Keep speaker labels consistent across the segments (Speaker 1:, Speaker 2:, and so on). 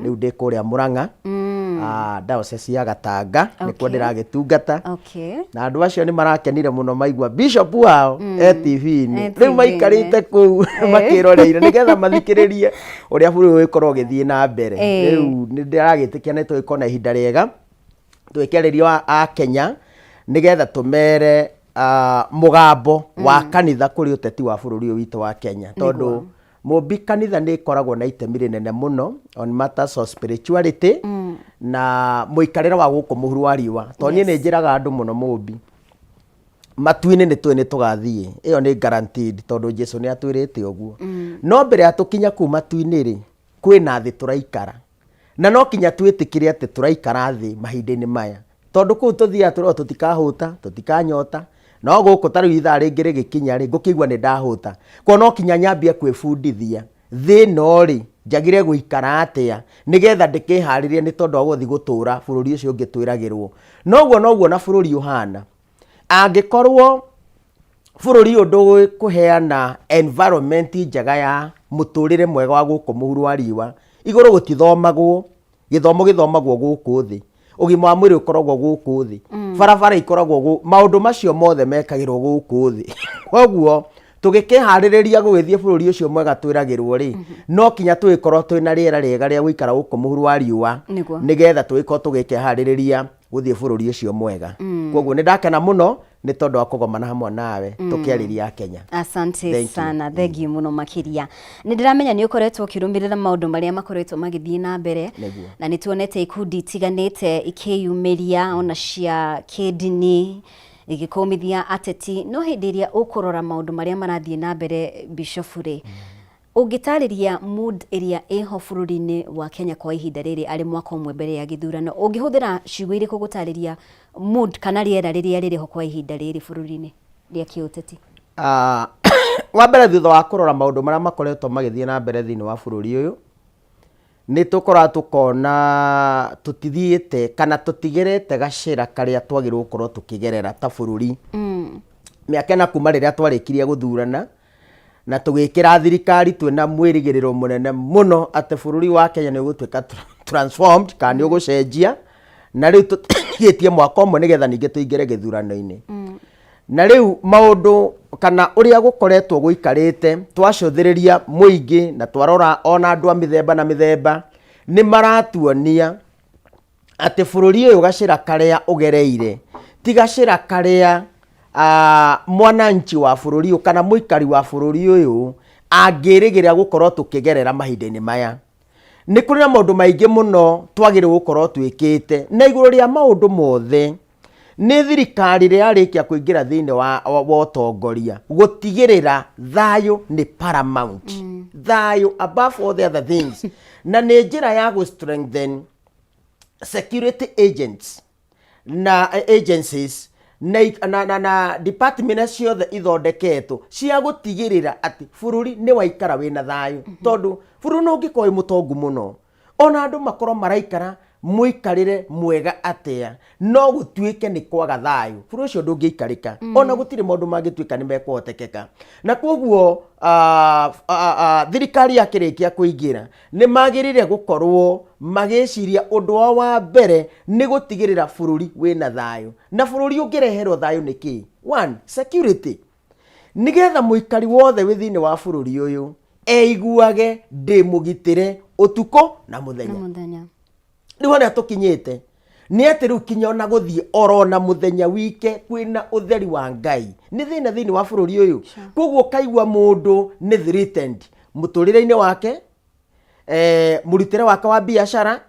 Speaker 1: Rĩu ndĩ kũrĩa Mũrang'a, diocese ya Gatanga nĩkuo ndĩragĩtungata. Na andũ acio nĩ marakenire mũno maigua bishop wao e TV-inĩ.
Speaker 2: E
Speaker 1: Rĩu
Speaker 2: TV-inĩ.
Speaker 1: maikarĩte kũu makĩroreire nĩgetha mathikĩrĩrie ũrĩa bũrũri ũgũgĩkorwo ũgĩthiĩ na mbere. Rĩu nĩ ndĩragĩtĩkia nĩ tũgĩkorwo na ihinda rĩega twĩkĩarĩrio a Kenya nĩgetha tũmere mũgambo wa kanitha kũrĩ ũteti wa bũrũri ũyũ witũ wa Kenya, tondũ mũmbi kanitha nĩ ĩkoragwo na itemi rĩnene mũno on matters of spirituality na mũikarĩre wa gũkũ mũhuro wa riũa, tondũ niĩ nĩ njĩraga andũ mũno mũmbi matu-inĩ nĩ tũĩ nĩ tũgathiĩ, ĩyo nĩ guaranteed tondũ Jesu nĩ atwĩrĩte ũguo. No mbere ya tũkinya kũu matu-inĩ rĩ, kwĩna thĩ tũraikara. Na no kinya twĩtĩkĩre atĩ tũraikara thĩ mahinda-inĩ maya. Tondũ kũu tũthiaga tũrerwo tũtikahũta, tũtikanyota, no gũkũ ta rĩu ithaa rĩngĩ rĩgĩkinya rĩ, ngũkĩigua nĩ ndahũta. Koguo no kinya nyambie kwĩbundithia thĩ ĩno rĩ, njagĩrĩire gũikara atĩa, nĩgetha ndĩkĩharĩrie nĩ tondũ wa gũthiĩ gũtũra bũrũri ũcio ũngĩ twĩragĩrwo. Noguo noguo na bũrũri ũhana. Angĩkorwo bũrũri ũyũ ndũkũheana environment njega ya mũtũrĩre mwega wa gũkũ mũhuro wa riũa, igũrũ gũtithomagwo, gĩthomo gĩthomagwo gũkũ thĩ, ũgima wa mwĩrĩ ũkoragwo gũkũ thĩ, barabara ikoragwo gũkũ, maũndũ macio mothe mekagĩrwo gũkũ thĩ. Koguo tũgĩkĩharĩrĩria gũgĩthiĩ bũrũri ũcio mwega twĩragĩrwo rĩ, no kinya tũgĩkorwo twĩna rĩera rĩega rĩa gũikara gũkũ mũhuro wa riũa, nĩgetha tũgĩkorwo tũgĩkĩharĩrĩria gũthiĩ bũrũri ũcio mwega. Koguo nĩ ndakena mũno nĩ tondũ wa kũgomana hamwe nawe tũkĩarĩria Kenya.
Speaker 2: Asante
Speaker 1: Thank you.
Speaker 2: sana, thengiũ mũno makĩria. Nĩ ndĩramenya nĩ ũkoretwo ũkĩrũmĩrĩra maũndũ marĩa makoretwo magĩthiĩ na mbere. Na nĩ tuonete ikundi itiganĩte ikĩyumĩria ona cia kĩndini igĩkũmithia ateti, no hĩndĩ ĩrĩa ũkũrora maũndũ marĩa marathiĩ na mbere, Bishop rĩ, ũngĩtarĩria mood ĩrĩa ĩho bũrũri-inĩ wa Kenya kwa ihinda rĩrĩ arĩ mwaka ũmwe mbere ya gĩthurano, ũngĩhũthĩra ciugo irĩkũ gũtarĩria mood kana rĩera rĩrĩa rĩrĩ ho kwa ihinda rĩrĩ bũrũri-inĩ rĩa kĩũteti?
Speaker 1: Wa mbere thutha wa kũrora maũndũ marĩa makoretwo magĩthiĩ na mbere thĩinĩ wa bũrũri ũyũ, nĩ tũkoraga tũkona tũtithiĩte kana tũtigerete gacĩra karĩa twagĩrĩirwo gũkorwo tũkĩgerera ta bũrũri. Mĩaka ĩna kuma rĩrĩa twarĩkirie gũthurana, na tũgĩkĩra thirikari twĩna mwĩrĩgĩrĩro mũnene mũno atĩ bũrũri wa Kenya nĩ ũgũtuĩka transformed kana nĩ ũgũcenjia, na rĩu tũtigĩtie mwaka ũmwe nĩgetha ningĩ tũingĩre gĩthurano-inĩ. Na rĩu maũndũ kana ũrĩa gũkoretwo gũikarĩte, twacũthĩrĩria mũingĩ na twarora ona andũ a mĩthemba na mĩthemba, nĩ maratuonia atĩ bũrũri ũyũ gacĩra karĩa ũgereire ti gacĩra karĩa mwananchi wa bũrũri ũyũ kana mũikari wa bũrũri ũyũ angĩrĩgĩrĩra gũkorwo tũkĩgerera mahinda-inĩ maya. Nĩ kũrĩ na maũndũ maingĩ mũno twagĩrĩirwo gũkorwo twĩkĩte, na igũrũ rĩa maũndũ mothe nĩ thirikari ĩrĩa yarĩkia kũingĩra thĩinĩ wa ũtongoria gũtigĩrĩra thayũ nĩ paramount, thayũ above all the other things, na nĩ njĩra ya gũ strengthen security agents na agencies na department ciothe ithondeketwo cia gũtigĩrĩra atĩ bũrũri nĩ waikara wĩna thayũ, tondũ bũrũri no ũngĩkorwo wĩ mũtongu mũno ona andũ makorwo maraikara mũikarĩre mwega atĩa, no gũtuĩke nĩ kwaga thayũ, bũrũri ũcio ndũngĩikarĩka. Ona gũtirĩ maũndũ mangĩtuĩka nĩ mekũhotekeka. Na koguo thirikari yakĩrĩkia kũingĩra nĩ magĩrĩire gũkorwo magĩciria ũndũ wao wa mbere nĩ gũtigĩrĩra bũrũri wĩna thayũ. Na bũrũri ũngĩreherwo thayũ nĩ kĩ? One, security, nĩgetha mũikari wothe wĩ thĩinĩ wa bũrũri ũyũ eiguage ndĩ mũgitĩre ũtukũ na mũthenya.
Speaker 2: Na mũthenya.
Speaker 1: Rĩu harĩa tũkinyĩte nĩ atĩ rĩu kinya ona gũthiĩ orona mũthenya wike kwĩna ũtheri wa Ngai nĩ thĩna thĩinĩ wa bũrũri ũyũ. Koguo ũkaigua mũndũ nĩ threatened mũtũrĩre-inĩ wake, mũrutĩre wake wa biacara,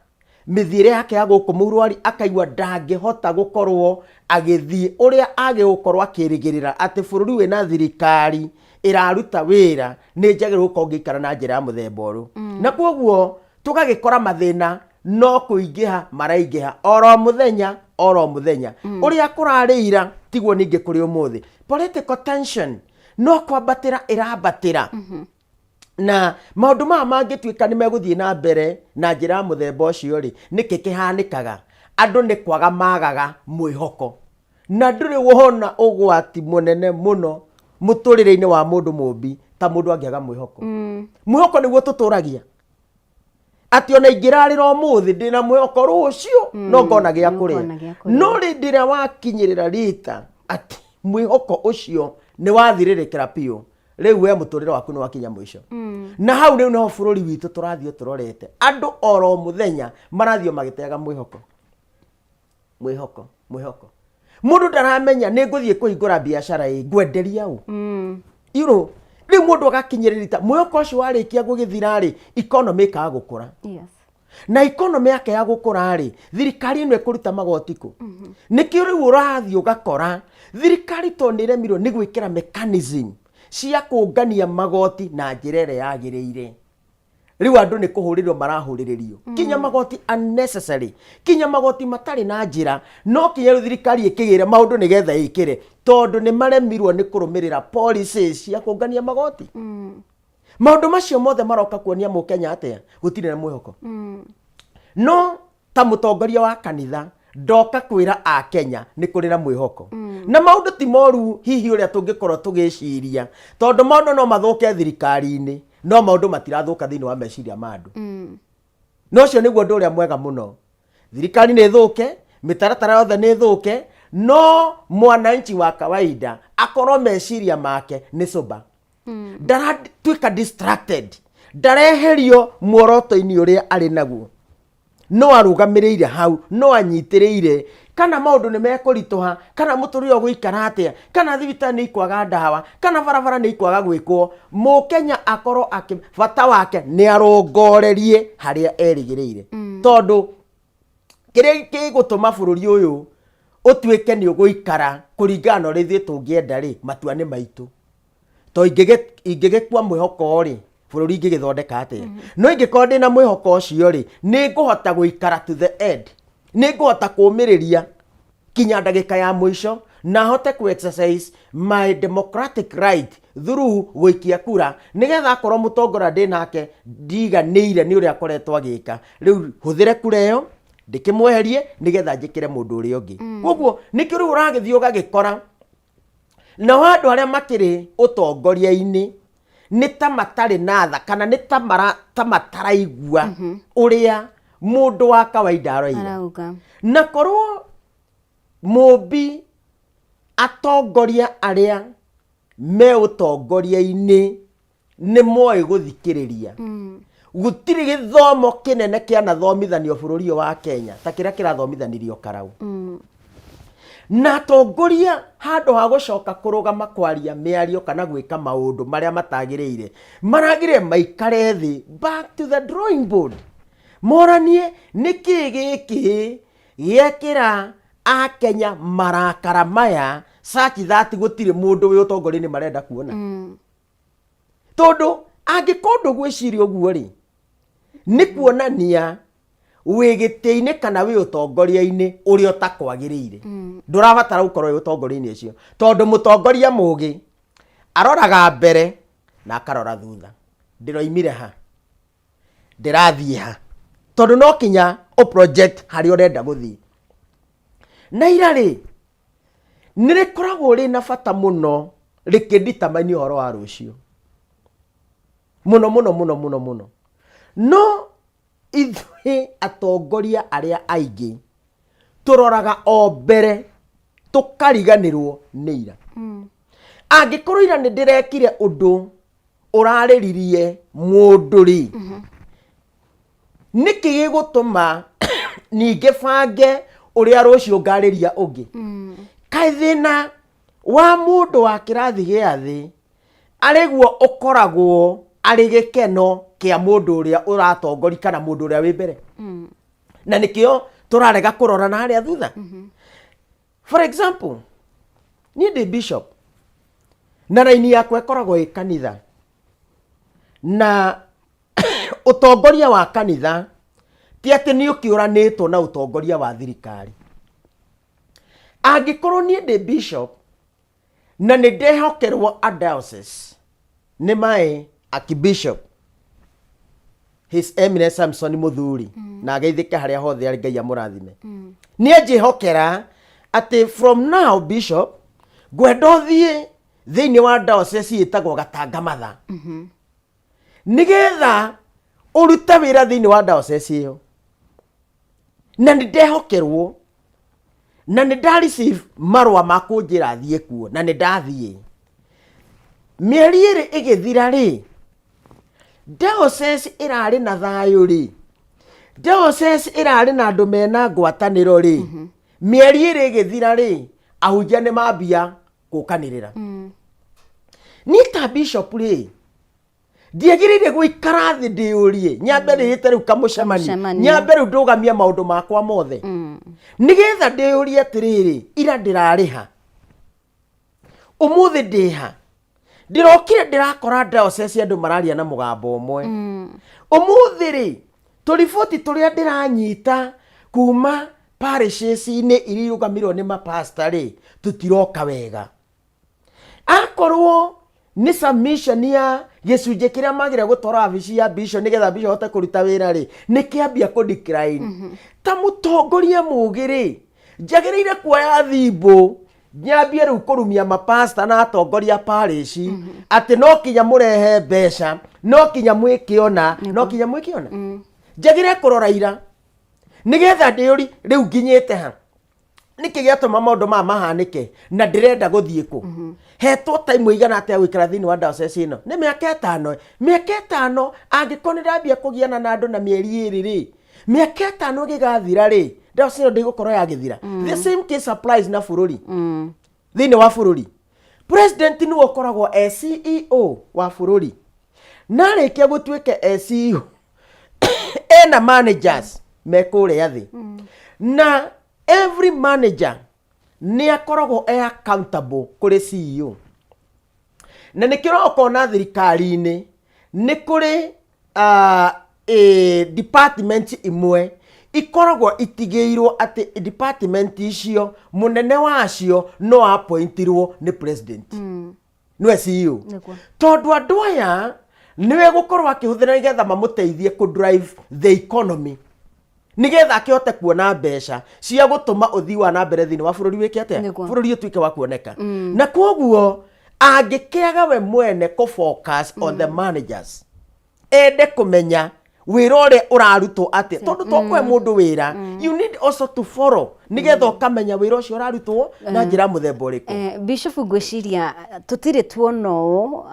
Speaker 1: mĩthiĩre yake ya gũkũ mũrwari, akaigua ndangĩhota gũkorwo agĩthiĩ ũrĩa agĩgũkorwo akĩrĩgĩrĩra atĩ bũrũri wĩna thirikari ĩraruta wĩra nĩ njagĩrĩirwo gũkorwo ngĩikara na njĩra ya mũthemba ũyũ. Na koguo tũgagĩkora mathĩna no kũingĩha maraingĩha oro mũthenya oro mũthenya. Ũrĩa kũrarĩ ira tiguo ningĩ kũrĩ ũmũthĩ. Political tension no kwambatĩra ĩrambatĩra. Na maũndũ maya mangĩtuĩka nĩ megũthiĩ na mbere na njĩra ya mũthemba ũcio rĩ, nĩkĩ kĩhanĩkaga? Andũ nĩ kwaga magaga mwĩhoko. Na ndũrĩ wona ũgwati mũnene mũno mũtũrĩre-inĩ wa mũndũ mũmbi ta mũndũ angĩaga mwĩhoko. Mwĩhoko nĩguo tũtũragia. Atĩ ona ingĩrarĩra ũmũthĩ ndĩna mwĩhoko rũciũ no ngona gĩa kũrĩa.
Speaker 2: Nĩũkona gĩa kũrĩa.
Speaker 1: No rĩndĩ ĩrĩa wakinyĩrĩra rita atĩ mwĩhoko ũcio nĩ wathirĩrĩkĩra biũ, rĩu we mũtũrĩre waku nĩ wakinya mũico. Na hau rĩu nĩho bũrũri witũ tũrathiĩ tũrorete, andũ oro mũthenya marathiĩ magĩteaga mwĩhoko, mwĩhoko, mwĩhoko. Mũndũ ndaramenya nĩ ngũthiĩ kũhingũra biacara ĩ ngwenderia ũ. You know, rĩu mũndũ agakinyĩrĩra mwĩhoko ũcio warĩkia gũgĩthira rĩ, economy ĩkaga gũkũra. Na economy yake ya gũkũra rĩ, thirikari ĩno ĩkũruta magoti kũ? Nĩkĩo rĩu ũrathiĩ ũgakora thirikari tondũ nĩ ĩremirwo nĩ gwĩkĩra mechanism cia kũngania magoti na njĩra ĩrĩa yagĩrĩire, rĩu andũ nĩ kũhũrĩrĩrio marahũrĩrĩrio kinya magoti unnecessary, kinya magoti matarĩ na njĩra. No kinya rĩu thirikari ĩkĩgĩre maũndũ nĩgetha ĩkĩre, tondũ nĩ maremirwo nĩ kũrũmĩrĩra policies cia kũngania magoti. Maũndũ macio mothe maroka kuonia mũkenya atĩa gũtirĩ na mwĩhoko. No ta mũtongoria wa kanitha ndoka kwĩra akenya nĩ kũrĩ na mwĩhoko na maũndũ ti moru hihi ũrĩa tũngĩkorwo tũgĩciria, tondũ maũndũ no mathũke thirikari-inĩ, no maũndũ matirathũka thĩinĩ wa meciria ma andũ. Na ũcio nĩguo ũndũ ũrĩa mwega mũno. Thirikari nĩ ĩthũke, mĩtaratara yothe nĩ ĩthũke, no mwananchi wa kawaida akorwo meciria make nĩ sober, ndaratuĩka distracted, ndareherio muoroto-inĩ ũrĩa arĩ naguo, no arũgamĩrĩire hau, no anyitĩrĩire kana maũndũ nĩ mekũritũha, kana mũtũrĩre ũgũikara atĩa, kana thibitarĩ nĩ ikwaga ndawa, kana barabara nĩ ikwaga gwĩkwo, mũkenya akorwo akĩ bata wake nĩ arongorerie harĩa erĩgĩrĩire. Tondũ kĩrĩa gĩgũtũma bũrũri ũyũ ũtuĩke nĩ ũgũikara kũringana na ũrĩa ithuĩ tũngĩenda rĩ, matua nĩ maitũ. To ingĩgĩkua mwĩhoko rĩ, bũrũri ingĩgĩthondeka atĩa? No ingĩkorwo ndĩna mwĩhoko ũcio rĩ, nĩ ngũhota gũikara to the end, nĩ ngũhota kũũmĩrĩria kinya ndagĩka ya mũico na hote ku exercise my democratic right through gũikia kura, nĩgetha akorwo mũtongoria ndĩ nake ndiganĩire nĩ ũrĩa akoretwo agĩka, rĩu hũthĩre kura ĩyo ndĩkĩmweherie nĩgetha njĩkĩre mũndũ ũrĩa ũngĩ. Koguo nĩkĩo rĩu ũragĩthiĩ ũgagĩkora nao andũ arĩa makĩrĩ ũtongoria-inĩ nĩ ta matarĩ na tha, kana nĩ ta mataraigua ũrĩa mũndũ wa kawaida aroiga.
Speaker 2: Arauga.
Speaker 1: Na korwo mũmbi atongoria arĩa me ũtongoria-inĩ nĩ moĩ gũthikĩrĩria, gũtirĩ gĩthomo kĩnene kĩanathomithanio bũrũri ũyũ wa Kenya ta kĩrĩa kĩrathomithanirio Karau. Na atongoria handũ ha gũcoka kũrũgama kwaria mĩario kana gwĩka maũndũ marĩa matagĩrĩire, maragĩrĩire maikare thĩ, back to the drawing board, moranie nĩkĩ gĩkĩ gĩekĩra akenya marakara maya such that gũtirĩ mũndũ wĩ ũtongoria-inĩ marenda kuona. Tondũ angĩkorwo ndũgwĩciria ũguo rĩ, nĩ kuonania wĩ gĩtĩ-inĩ kana wĩ ũtongoria-inĩ ũrĩa ũtakwagĩrĩire. Ndũrabatara gũkorwo wĩ ũtongoria-inĩ ũcio, tondũ mũtongoria mũgĩ aroraga mbere na akarora thutha. Ndĩroimire ha, ndĩrathiĩ ha? Tondũ no kinya ũ project harĩa ũrenda gũthiĩ. Na ira rĩ, nĩ rĩkoragwo rĩna bata mũno rĩkĩnditamaini ũhoro wa rũciũ mũno mũno mũno mũno mũno. No ithuĩ atongoria arĩa aingĩ tũroraga o mbere, tũkariganĩrwo nĩ ira. Angĩkorwo ira nĩ ndĩrekire ũndũ ũrarĩririe mũndũ rĩ, nĩkĩ gĩgũtũma ningĩ bange ũrĩa rũciũ ngarĩria ũngĩ? Kaĩ thĩna wa mũndũ wa kĩrathi gĩa thĩ arĩguo ũkoragwo arĩ gĩkeno kĩa mũndũ ũrĩa ũratongoria kana mũndũ ũrĩa wĩ mbere? Na nĩkĩo tũrarega kũrora na harĩa thutha. For example, niĩ ndĩ bishop na raini yakwa ĩkoragwo ĩ kanitha, na ũtongoria wa kanitha ti atĩ nĩ ũkĩũranĩtwo na ũtongoria wa thirikari. Angĩkorwo niĩ ndĩ bishop na nĩ ndehokerwo a diocese nĩ my archbishop, His Eminence Samson Muthuri, na ageithĩke harĩa hothe arĩ, Ngai amũrathime, nĩ anjĩhokera atĩ from now, bishop, ngwenda ũthiĩ thĩinĩ wa diocese ĩtagwo Gatangamatha nĩgetha Ũrute wĩra thĩinĩ wa diocese ĩyo. Na nĩ ndehokerwo na nĩ nda receive marũa ma kũnjĩra thiĩ kuo na nĩ ndathiĩ. Mĩeri ĩrĩ ĩgĩthira rĩ, diocese ĩrarĩ na thayũ rĩ, diocese ĩrarĩ na andũ mena ngwatanĩro rĩ, mĩeri ĩrĩ ĩgĩthira rĩ, ahunjia nĩ mambia gũkanĩrĩra. Niĩ ta bishop rĩ, ndiagĩrĩire gũikara thĩ ndĩyũrie nyambe rĩĩte rĩu kamũcemanio
Speaker 2: Kamũcemanio.
Speaker 1: nyambe rĩu ndũgamie maũndũ makwa mothe nĩgetha ndĩyũrie atĩrĩrĩ ira ndĩrarĩha ũmũthĩ ndĩha ndĩrokire ndĩrakora diocese andũ mararia na mũgambo ũmwe ũmũthĩ rĩ tũriboti tũrĩa ndĩranyita kuma parishes-inĩ iria irũgamĩrĩirwo nĩ mapasta rĩ tũtiroka wega akorwo nĩ submission ya gĩcunjĩ kĩrĩa magĩrĩire gũtwara wabici ya bishop nĩgetha bishop ahote kũruta wĩra rĩ nĩ kĩambia kũ decline ta mũtongoria mũgĩ rĩ njagĩrĩire kuoya thimbũ nyambie rĩu kũrumia mapasta na atongoria parish atĩ no kinya mũrehe mbeca no kinya mwĩke ũna no kinya mwĩke ũna njagĩrĩire kũrora ira nĩgetha ndĩũri rĩu nginyĩte ha nĩkĩ gĩatũma maũndũ maya mahanĩke na ndĩrenda gũthiĩ kũ hetwo time ĩigana atĩa gũikara thĩinĩ wa diocese ĩno nĩ mĩaka ĩtano mĩaka ĩtano angĩkorwo nĩ ndambia kũgiana na andũ na mĩeri ĩrĩ rĩ mĩaka ĩtano ĩgĩgathira rĩ diocese ĩno ndĩgũkorwo yagĩthira the same case applies na bũrũri thĩinĩ wa bũrũri president nĩwe ũkoragwo e CEO wa bũrũri na arĩkia gũtuĩka e CEO ena managers me kũrĩa thĩ na every manager nĩ akoragwo e accountable kũrĩ CEO na nĩkĩo ũkona thirikari-inĩ nĩ kũrĩ department imwe ikoragwo itigĩirwo atĩ department icio mũnene wacio no appointirwo nĩ president nĩwe CEO
Speaker 2: Nĩguo.
Speaker 1: tondũ andũ aya nĩwe gũkorwo akĩhũthĩra nĩgetha mamũteithie kũ drive the economy nĩgetha akĩhote kuona mbeca cia gũtũma ũthii wa na mbere thĩinĩ wa bũrũri wĩke atĩa
Speaker 2: Nĩguo.
Speaker 1: bũrũri ũtuĩke wa kuoneka na koguo angĩkĩaga we mwene kũ focus on the managers ende kũmenya wĩra ũrĩa ũrarutwo atĩa tondũ to kũhe mũndũ wĩra you need also to follow nĩgetha ũkamenya wĩra ũcio ũrarutwo na njĩra mũthemba ũrĩkũ
Speaker 2: Bishop ngwĩciria tũtirĩ tuona ũũ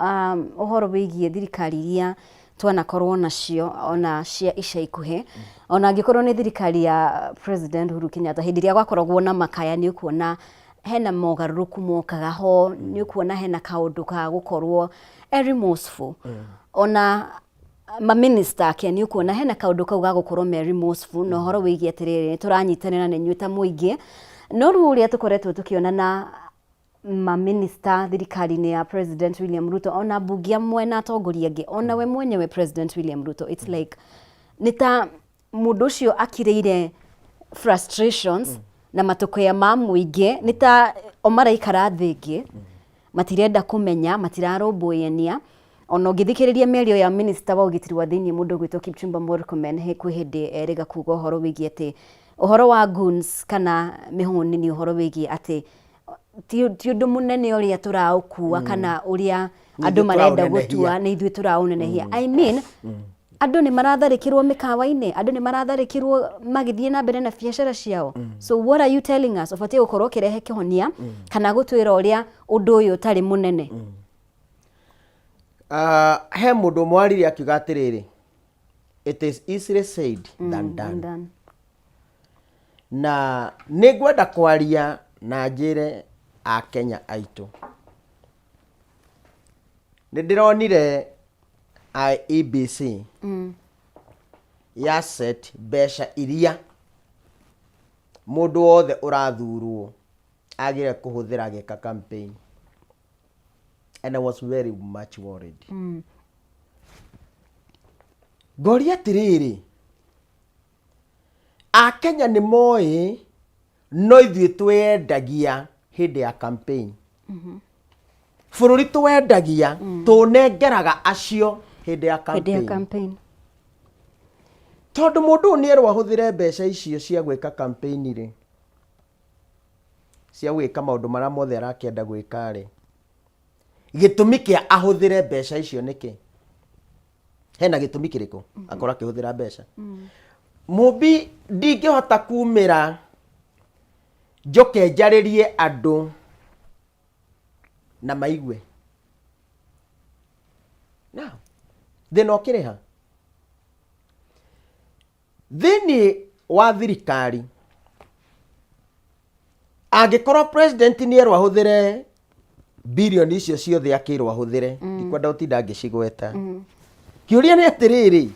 Speaker 2: ũhoro wĩgiĩ thirikari iria twanakorwo nacio ona cia ica ikuhĩ ona angĩkorwo nĩ thirikari ya President Uhuru Kenyatta hĩndĩ ĩrĩa gwakoragwo na makaya nĩ ũkuona hena mogarũrũku mokaga ho nĩ ũkuona hena kaũndũ ka gũkorwo e remorseful ona maminista ake nĩ ũkuona hena kaũndũ kau ga gũkorwo me remorseful na ũhoro wĩgiĩ atĩrĩrĩ nĩ tũranyitanĩra na inyuĩ ta mũingĩ no rĩu ũrĩa tũkoretwo tũkĩona na maminista thirikari-inĩ ya President William Ruto ona mbunge amwe na atongoria angĩ ona we mwenyewe President William Ruto it's like nĩ ta mũndũ ũcio akirĩire frustrations na matũkũya ma mũingĩ nĩ ta o maraikara thĩ ĩngĩ matirenda kũmenya matirarũmbũyania ona ũngĩthikĩrĩria mĩario ya minista wa ũgitĩri wa thĩinĩ mũndũ ũgwĩtwo Kipchumba Murkomen kwĩ hĩndĩ erĩga kuga ũhoro wĩgiĩ atĩ ũhoro wa goons kana mĩhũni nĩ ũhoro wĩgiĩ atĩ ti ũndũ mũnene ũrĩa tũraũkua kana ũrĩa
Speaker 1: Nĩ
Speaker 2: andũ
Speaker 1: ithuĩ
Speaker 2: marenda
Speaker 1: tũraũnenehia.
Speaker 2: gũtua nĩ ithuĩ tũraũnenehia I mean andũ nĩ maratharĩkĩrwo mĩkawa-inĩ andũ nĩ maratharĩkĩrwo magĩthiĩ na mbere na biacara ciao so what are you telling us ũbatiĩ gũkorwo ũkĩrehe kĩhonia kana gũtwĩra ũrĩa ũndũ ũyũ ũtarĩ mũnene
Speaker 1: He mũndũ ũmwe waririe akiuga atĩrĩrĩ it is easily said than done
Speaker 2: Done.
Speaker 1: Na nĩ ngwenda kwaria na njĩre akenya aitũ nĩ ndĩronire IEBC ya set mbeca iria mũndũ wothe ũrathurwo agĩrĩire kũhũthĩra agĩka campaign and I was very much worried ngoria atĩrĩrĩ akenya nĩ moĩ no ithuĩ twĩendagia hĩndĩ ya campaign bũrũri twendagia tũnengeraga acio hĩndĩ ya
Speaker 2: hĩndĩ ya
Speaker 1: campaign
Speaker 2: campaign
Speaker 1: tondũ mũndũ ũyũ nĩerwo ahũthĩre mbeca icio cia gwĩka campaign rĩ cia gwĩka maũndũ marĩa mothe arakĩenda gwĩka rĩ gĩtũmi kĩa ahũthĩre mbeca icio nĩkĩ Hena gĩtũmi kĩrĩkũ akorwo akĩhũthĩra mbeca? Mũmbi, ndingĩhota kumĩra njoke njarĩrie andũ na maigue. Now, thĩna ũkĩrĩ ha? Thĩinĩ wa thirikari, angĩkorwo president nĩ erwo ahũthĩre birioni icio ciothe akĩrwo ahũthĩre, ndikwenda gũtinda ngĩcigweta. Kĩũria nĩ atĩrĩrĩ,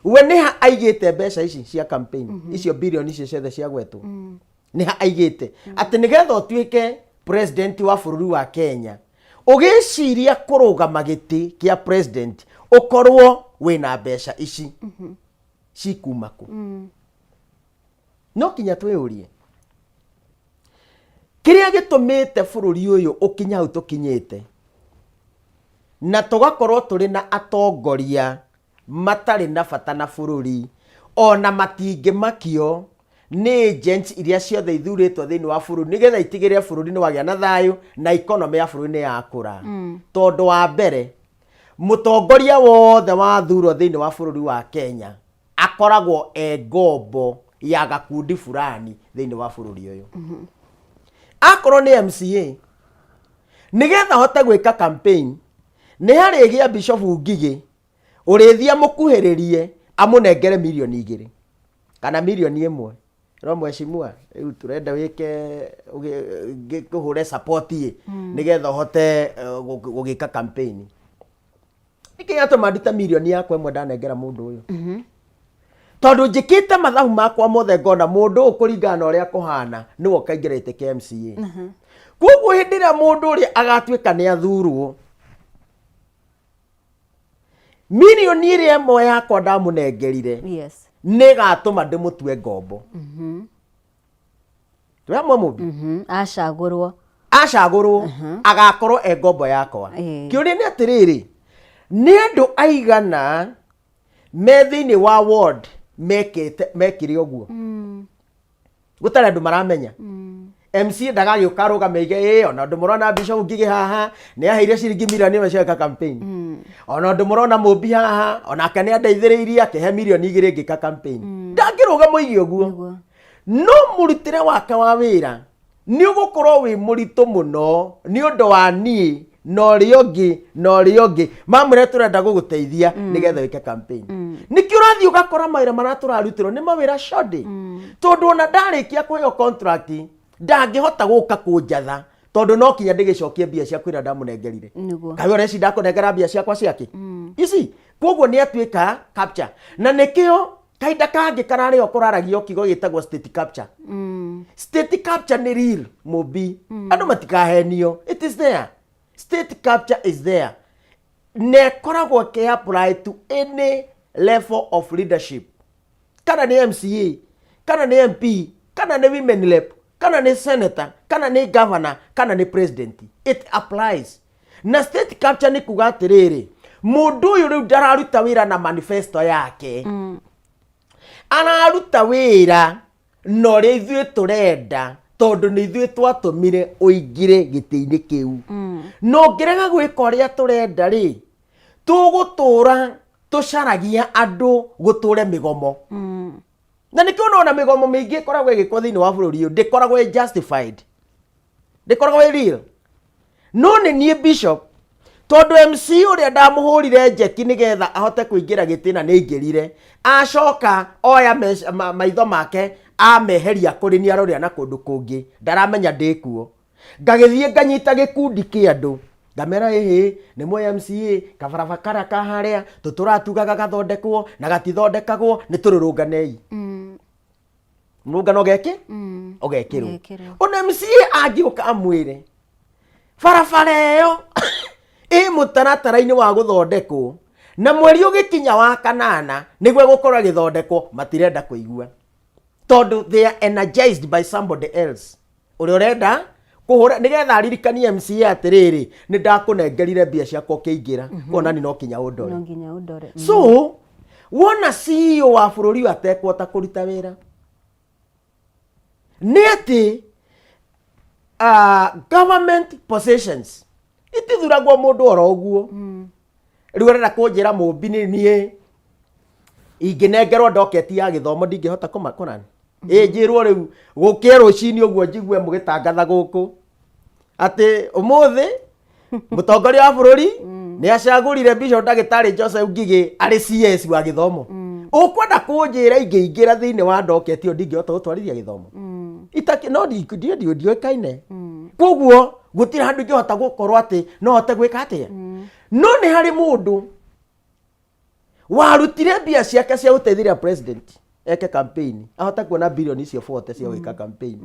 Speaker 1: we nĩ ha aigĩte mbeca ici cia campaign, icio birioni icio ciothe ciagwetwo? Nĩ ha aigĩte atĩ nĩgetha ũtuĩke president wa bũrũri wa Kenya, ũgĩciria kũrũgama gĩtĩ kĩa president, ũkorwo wĩna mbeca ici cikuma kũ? No kinya twĩyũrie kĩrĩa gĩtũmĩte bũrũri ũyũ ũkinye hau tũkinyĩte, na tũgakorwo tũrĩ na atongoria matarĩ na bata na bũrũri, ona matingĩmakio nĩ agents iria ciothe ithurĩtwo thĩinĩ wa bũrũri nĩgetha itigĩrĩre bũrũri nĩ wagĩa na thayũ na economy ya bũrũri nĩ yakũra. Tondũ wa mbere, mũtongoria wothe wathurwo thĩinĩ wa bũrũri wa Kenya akoragwo e ngombo ya gakundi fulani thĩinĩ wa bũrũri ũyũ. Akorwo nĩ MCA, nĩgetha ahote gwĩka campaign, nĩ harĩgĩa Bishop Ngigĩ ũrĩthiĩ amũkuhĩrĩrie, amũnengere 2 mirioni kana 1 mirioni. No mheshimiwa, rĩu tũrenda wĩke ngĩkũhũre support ĩ, nĩgetha ũhote gũgĩka campaign. Nĩkĩ gĩatũma ndute 1 mirioni yakwa ndanengera mũndũ ũyũ? Tondũ njĩkĩte mathabu makwa mothe, ngona mũndũ ũyũ, kũringana na ũrĩa kũhana, nĩwe ũkaingĩra gĩtĩ kĩa MCA. Koguo hĩndĩ ĩrĩa mũndũ ũrĩa agatuĩka nĩ athurwo, 1 mirioni ĩrĩa yakwa ndamũnengerire nĩ ĩgatũma ndĩmũtue ngombo. Twĩ hamwe, mũmbi?
Speaker 2: Acagũrwo.
Speaker 1: Acagũrwo, agakorwo e ngombo yakwa. Kĩũria nĩ atĩrĩrĩ, nĩ andũ aigana me thĩinĩ wa ward mekĩte mekire ũguo gũtarĩ andũ maramenya? MC ndagagĩũka arũgame aige, ĩ, ona ũndũ mũrona Bishop Ngigĩ haha nĩ aheire ciringi 1 mirioni cia campaign, ona ũndũ mũrona Mũmbi haha onake nĩ andeithĩrĩirie akĩhe 2 mirioni ngĩka campaign. Ndangĩrũgama oige ũguo. No mũrutĩre wake wa wĩra nĩ ũgũkorwo wĩ mũritũ mũno nĩ ũndũ wa niĩ na ũrĩa ũngĩ na ũrĩa ũngĩ mamwĩre tũrenda gũgũteithia nĩgetha wĩke campaign. Nĩkĩo ũrathiĩ ũgakora mawĩra marĩa tũrarutĩrwo nĩ mawĩra shoddy, tondũ ona ndarĩkia kũheo contract ndangĩhota gũka kũnjatha, tondũ no kinya ndĩgĩcokie mbia ciakwa iria ndamũnengerire. Kaĩ ũreci ndakũnengera mbia ciakwa ciake ici? Koguo nĩ atuĩka capture, na nĩkĩo kahinda kangĩ kararĩ o kũraragio kiugo gĩtagwo state capture. State capture nĩ real, mũmbi, andũ matikahenio. It is there, state capture is there, na ĩkoragwo ĩkĩ apply to any level of leadership, kana nĩ MCA, kana nĩ MP, kana nĩ women rep, kana nĩ senator, kana nĩ governor, kana nĩ president. It applies. Na state capture nĩ kuga atĩrĩrĩ, mũndũ ũyũ rĩu ndararuta wĩra na manifesto yake, araruta wĩra na ũrĩa ithuĩ tũrenda, tondũ nĩ ithuĩ twatũmire ũingĩre gĩtĩ-inĩ kĩu. Na ũngĩrega gwĩka ũrĩa tũrenda rĩ, tũgũtũra tũcaragia andũ gũtũre mĩgomo. Na nĩkĩo ũrona mĩgomo mĩingĩ ĩkoragwo ĩgĩkwo thĩinĩ wa bũrũri ũyũ ndĩkoragwo ĩ justified, ndĩkoragwo ĩ real. No nĩ niĩ bishop, tondũ MC ũrĩa ndamũhũrire njeki nĩgetha ahote kũingĩra gĩtĩ na nĩ aingĩrire, acoka oya maitho make ameheria kũrĩ niĩ, arorera na kũndũ kũngĩ, ndaramenya ndĩkuo. Ngagĩthiĩ nganyita gĩkundi kĩa andũ, ngamera, ĩhĩ, nĩ mwe MCA, kabaraba karĩa ka harĩa tũtũratugaga gathondekwo na gatithondekagwo, nĩ tũrũrũnganei. Mũrũngano ũgekĩ ũgekĩrwo.
Speaker 2: Ũgekĩrwo.
Speaker 1: Ona MCA angĩũka amwĩre barabara ĩyo ĩ mũtaratara-inĩ wa gũthondekwo, na mweri ũgĩkinya wa kanana nĩguo ĩgũkorwo ĩgĩthondekwo, matirenda kũigua, tondũ they are energized by somebody else ũrĩa ũrenda kũhũra nĩgetha aririkanie MCA atĩrĩrĩ, nĩ ndakũnengerire mbia ciakwa ũkĩingĩra, kuona ni no kinya ũndore.
Speaker 2: No nginya ũndore.
Speaker 1: So wona CEO wa bũrũri ũyũ atekũhota kũruta wĩra, nĩ atĩ government positions itithuragwo mũndũ oro ũguo. Rĩu ũrenda kũnjĩra mũmbi nĩ niĩ ingĩnengerwo ndoketi ya gĩthomo ndingĩhota kũrani? Ĩ njĩrwo rĩu gũkĩe rũcinĩ ũguo njigue mũgĩtangatha gũkũ atĩ ũmũthĩ mũtongoria wa bũrũri nĩ acagũrire Bishop ndagĩtarĩ Joseph Ngigĩ arĩ CS wa gĩthomo. Ũkwenda kũnjĩra ingĩingĩra thĩinĩ wa ndoketi ĩyo ndingĩhota gũtwarithia gĩthomo? Itaki no ndiũĩkaine, koguo gũtirĩ handũ ingĩhota gũkorwo atĩ no hote gwĩka atĩa. No nĩ harĩ mũndũ warutire mbia ciake cia gũteithĩrĩria president eke campaign, ahote kuona bilioni icio 40 cia gwĩka campaign.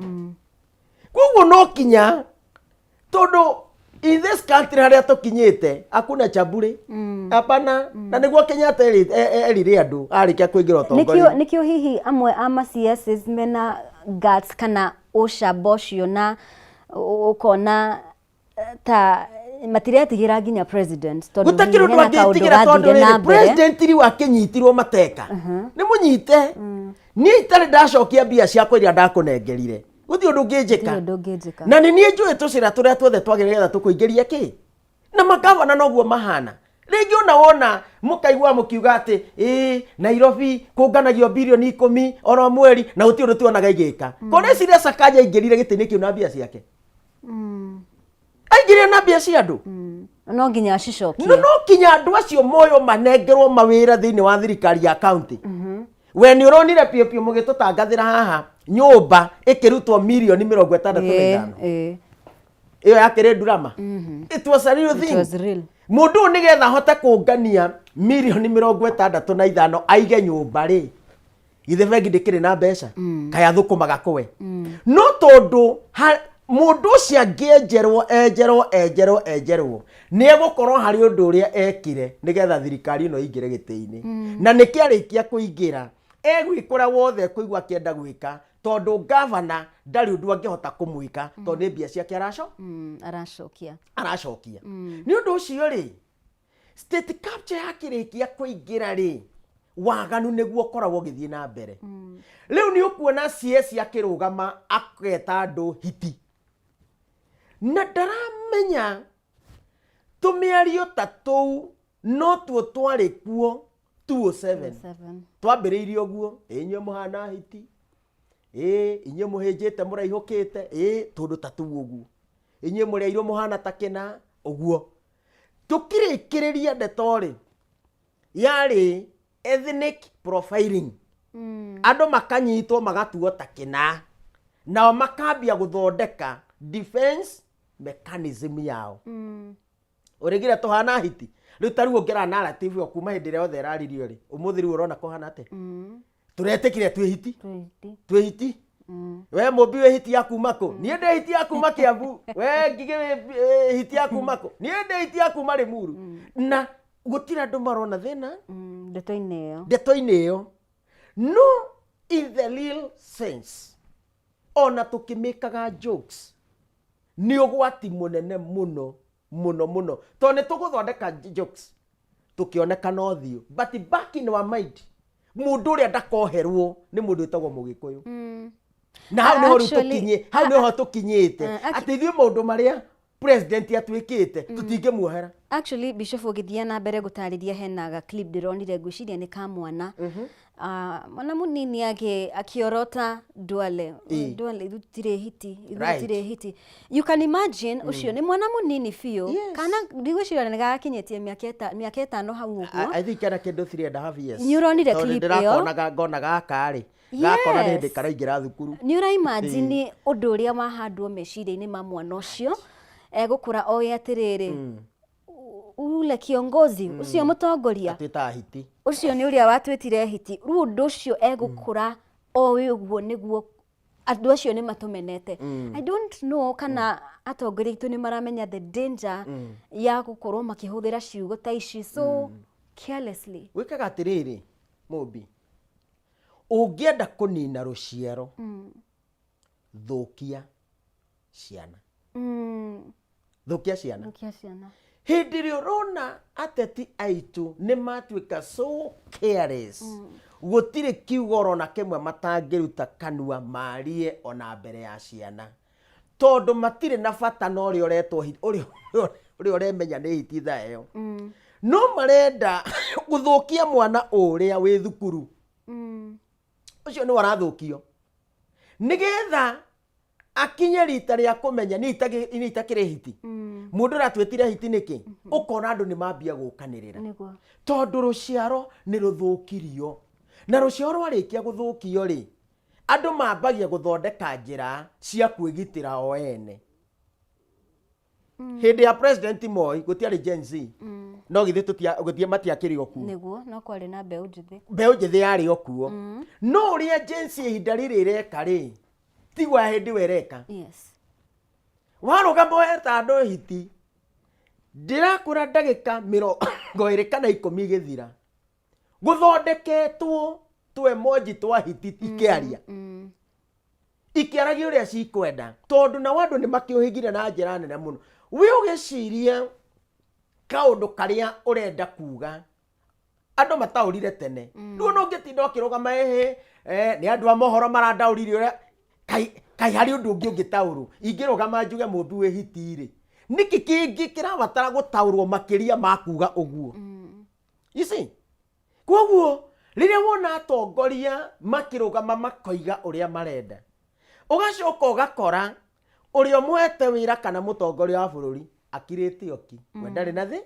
Speaker 1: Koguo no kinya, tondũ in this country harĩa tũkinyĩte hakuna cha bure, hapana. Na nĩguo Kenyatta erire andũ arĩkia kũingĩra ũtongoria.
Speaker 2: Nĩkĩo hihi amwe a ma CSs mena guts kana ũcamba ũcio, na ũkona ta matiretigĩra nginya president, tondũ
Speaker 1: gũtakĩrĩ
Speaker 2: hihi
Speaker 1: ũndũ
Speaker 2: hena kaũndũ
Speaker 1: angĩtigĩra, tondũ
Speaker 2: gathire na
Speaker 1: rĩrĩ
Speaker 2: mbere.
Speaker 1: President rĩu akĩnyitirwo mateka nĩ mũnyite, niĩ itarĩ ndacokia mbia ciakwa iria ndakũnengerire, gũtirĩ ũndũ ũngĩnjĩka.
Speaker 2: Gũtirĩ ũndũ ũngĩnjĩka.
Speaker 1: Na nĩ niĩ njũĩ tũcĩra tũrĩa tuothe twagĩrĩire getha tũkũingĩrie kĩ. Na makavana noguo mahana. Rĩngĩ ona wona mũkaigua mũkiuga atĩ ĩĩ Nairobi kũnganagio bilioni 10 oro mweri na gũtirĩ ũndũ tuonaga igĩka. Kũreciria Sakaja aingĩrire gĩtĩ-inĩ kĩu na mbia ciake, aingĩrire na mbia cia andũ.
Speaker 2: No nginya acicokie.
Speaker 1: No kinya andũ acio moyo manengerwo mawĩra thĩinĩ wa thirikari ya county. We nĩ ũronire piũ piũ mũgĩtũtangathĩra haha nyũmba ĩkĩrutwo mirioni 65. Ĩyo yakĩrĩ drama? It was a real
Speaker 2: It
Speaker 1: thing.
Speaker 2: was real.
Speaker 1: Mũndũ ũyũ nĩgetha ahote kũngania mirioni 65 aige nyũmba rĩ, githĩ bengi ndĩkĩrĩ na mbeca? Kaĩ athũkũmaga kũwe? No tondũ mũndũ ũcio angĩenjerwo enjerwo enjerwo enjerwo, nĩ egũkorwo harĩ ũndũ ũrĩa ekire nĩgetha thirikari ĩno ĩingĩre gĩtĩ-inĩ. Na nĩkĩarĩkia kũingĩra, egwĩka ũrĩa wothe ekũigua akĩenda gwĩka, tondũ gavana ndarĩ ũndũ angĩhota kũmwĩka, tondũ nĩ mbia ciake
Speaker 2: Aracokia.
Speaker 1: Aracokia. Nĩ ũndũ ũcio rĩ, state capture yakĩrĩkia kũingĩra rĩ, waganu nĩguo ũkoragwo ũgĩthiĩ na mbere. Rĩu nĩ ũkuona CS akĩrũgama aketa andũ hiti, na ndaramenya tũmĩario ta tũu no tuo twarĩ kuo 207.
Speaker 2: Seven.
Speaker 1: Twambĩrĩirie ũguo, ĩ inyuĩ mũhana hiti, ĩ inyuĩ mũhĩnjĩte mũraihũkĩte, ĩ tũndũ ta tũu ũguo, inyuĩ mũrĩ airũ mũhana ta kĩna ũguo. Tũkĩrĩkĩrĩria ndeto rĩ, yarĩ ethnic profiling. Andũ makanyitwo magatuo ta kĩna, nao makambia gũthondeka defense mechanism yao. Ũrĩgire tũhana hiti. Rĩu ta rĩu ũngĩra narrative ĩyo kuma hĩndĩ ĩrĩa yothe ĩraririo rĩ, ũmũthĩ rĩu ũrona kũhana atĩa? Tũretĩkire twĩ hiti.
Speaker 2: Twĩ hiti.
Speaker 1: Twĩ hiti. We mũmbi wĩ hiti ya kuma kũ? Niĩ ndĩ hiti ya kuma Kiambu. We Ngigĩ wĩ hiti ya kuma kũ? Niĩ ndĩ hiti ya kuma Limuru. Na gũtirĩ andũ marona thĩna
Speaker 2: Ndeto-inĩ ĩyo.
Speaker 1: Ndeto-inĩ ĩyo. No in the real sense, ona tũkĩmĩkaga jokes, nĩ ũgwati mũnene mũno mũno mũno, tondũ nĩ tũgũthondeka jokes tũkĩonekana ũthiũ, but back in our mind mũndũ ũrĩa ndakoherwo nĩ mũndũ wĩtagwo Mũgĩkũyũ. Na hau nĩho rĩu tũkinyĩ, hau nĩho tũkinyĩte, atĩ ithuĩ maũndũ marĩa president atuĩkĩte tũtingĩmuohera.
Speaker 2: Actually, Bishop, ũgĩthiĩ na mbere gũtarĩria, hena ga clip ndĩronire, ngwĩciria nĩ ka mwana. Ah, mwana mũnini akĩorota Duale. Duale, ithuĩ tũtirĩ hiti, ithuĩ tũtirĩ hiti. You can imagine, ũcio nĩ mwana mũnini biũ. Kana ndigwĩciria nĩ gagakinyĩtie mĩaka 5 hau ũguo.
Speaker 1: I think kena kĩndũ 3.5 years.
Speaker 2: Nĩ ũronire
Speaker 1: Tondũ
Speaker 2: clip ĩyo?
Speaker 1: ndĩrakonaga ngona gaka rĩ, gakona nĩ hĩndĩ karaingĩra thukuru.
Speaker 2: Nĩ ũraimagine ũndũ ũrĩa wahandwo meciria-inĩ ma mwana ũcio, egũkũra oĩ atĩrĩrĩ, ule kiongozi ũcio, mũtongoria
Speaker 1: Atwĩtaga hiti.
Speaker 2: Ũcio nĩ ũrĩa watwĩtire hiti. Rĩu ũndũ ũcio egũkũra oĩ ũguo nĩguo andũ acio nĩ matũmenete. I don't know kana atongoria aitũ nĩ maramenya the danger ya gũkorwo makĩhũthĩra ciugo ta ici so carelessly.
Speaker 1: Gwĩkaga atĩrĩrĩ, mũmbi, ũngĩenda kũnina rũciaro, thũkia ciana. Thũkia ciana.
Speaker 2: Thũkia ciana.
Speaker 1: Hĩndĩ ĩrĩa ũrona ateti aitũ nĩ matuĩka so careless, gũtirĩ kiugo orona kĩmwe matangĩruta kanua marie ona mbere ya ciana, tondũ matirĩ na bata na ũrĩa ũretwo ũrĩa ũremenya nĩ hiti thaa ĩyo. No marenda gũthũkia mwana ũrĩa wĩ thukuru. Ũcio nĩwe ũrathũkio nĩgetha akinye rita rĩa kũmenya niĩ niĩ itakĩrĩ hiti. Mũndũ ũrĩa atwĩtire hiti nĩkĩ? Ũkona andũ nĩ mambia gũkanĩrĩra. Tondũ rũciaro nĩ rũthũkirio, na rũciaro rwarĩkia gũthũkio rĩ, andũ mambagia gũthondeka njĩra cia kwĩgitĩra o ene. Hĩndĩ ya President Moi gũtiarĩ Gen Z, no githĩ gũtirĩ matiakĩrĩ o kuo?
Speaker 2: Nĩguo, no kwarĩ na mbeũ njĩthĩ.
Speaker 1: Mbeũ njĩthĩ yarĩ o kuo, no ũrĩa Gen Z ihinda rĩrĩ ĩreka rĩ, tiguo ya hĩndĩ ĩyo ĩreka. Warũgama weta andũ hiti, ndĩrakwĩra ndagĩka 20 kana 10 igĩthira, gũthondeketwo tũ emoji twa hiti ikĩaria, ikĩaragia ũrĩa cikwenda, tondũ nao andũ nĩ makĩũhĩgire na njĩra nene mũno. We ũgĩciria kaũndũ karĩa ũrenda kuga, andũ mataũrire tene. Rĩu ona ũngĩtinda ũkĩrũgama ĩhĩ, nĩ andũ a mohoro marandaũrire ũrĩa, kai kai harĩ ũndũ ũngĩ ũngĩtaũrwo? Ingĩrũgama njuge mũmbi wĩ hiti rĩ, nĩkĩ kĩngĩ kĩrabatara gũtaũrwo makĩria ma kuga ũguo? You see? Koguo rĩrĩa wona atongoria makĩrũgama makoiga ũrĩa marenda, ũgacoka ũgakora ũrĩa ũmũhete wĩra kana mũtongoria wa bũrũri akirĩte oki, we ndarĩ na thĩ,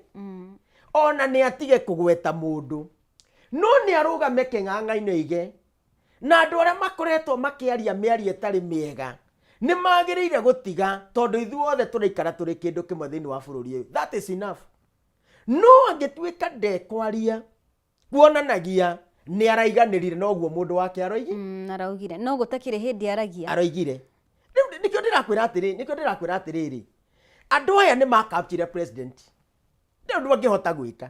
Speaker 1: ona nĩ atige kũgweta mũndũ, no nĩ arũgame kĩng'ang'a-inĩ oige na andũ arĩa makoretwo makĩaria mĩario ĩtarĩ mĩega nĩ magĩrĩire gũtiga, tondũ ithuothe tũraikara tũrĩ kĩndũ kĩmwe thĩinĩ wa bũrũri ũyũ. That is enough. No angĩtuĩka ndekwaria, kuonanagia nĩ araiganĩrire noguo mũndũ wake aroigi.
Speaker 2: Araugire no gũtakĩrĩ hĩndĩ aragia.
Speaker 1: Aroigire. Rĩu nĩkĩo ndĩrakwĩra atĩrĩrĩ, andũ aya nĩ makapture president, ndĩ ũndũ angĩhota gwĩka.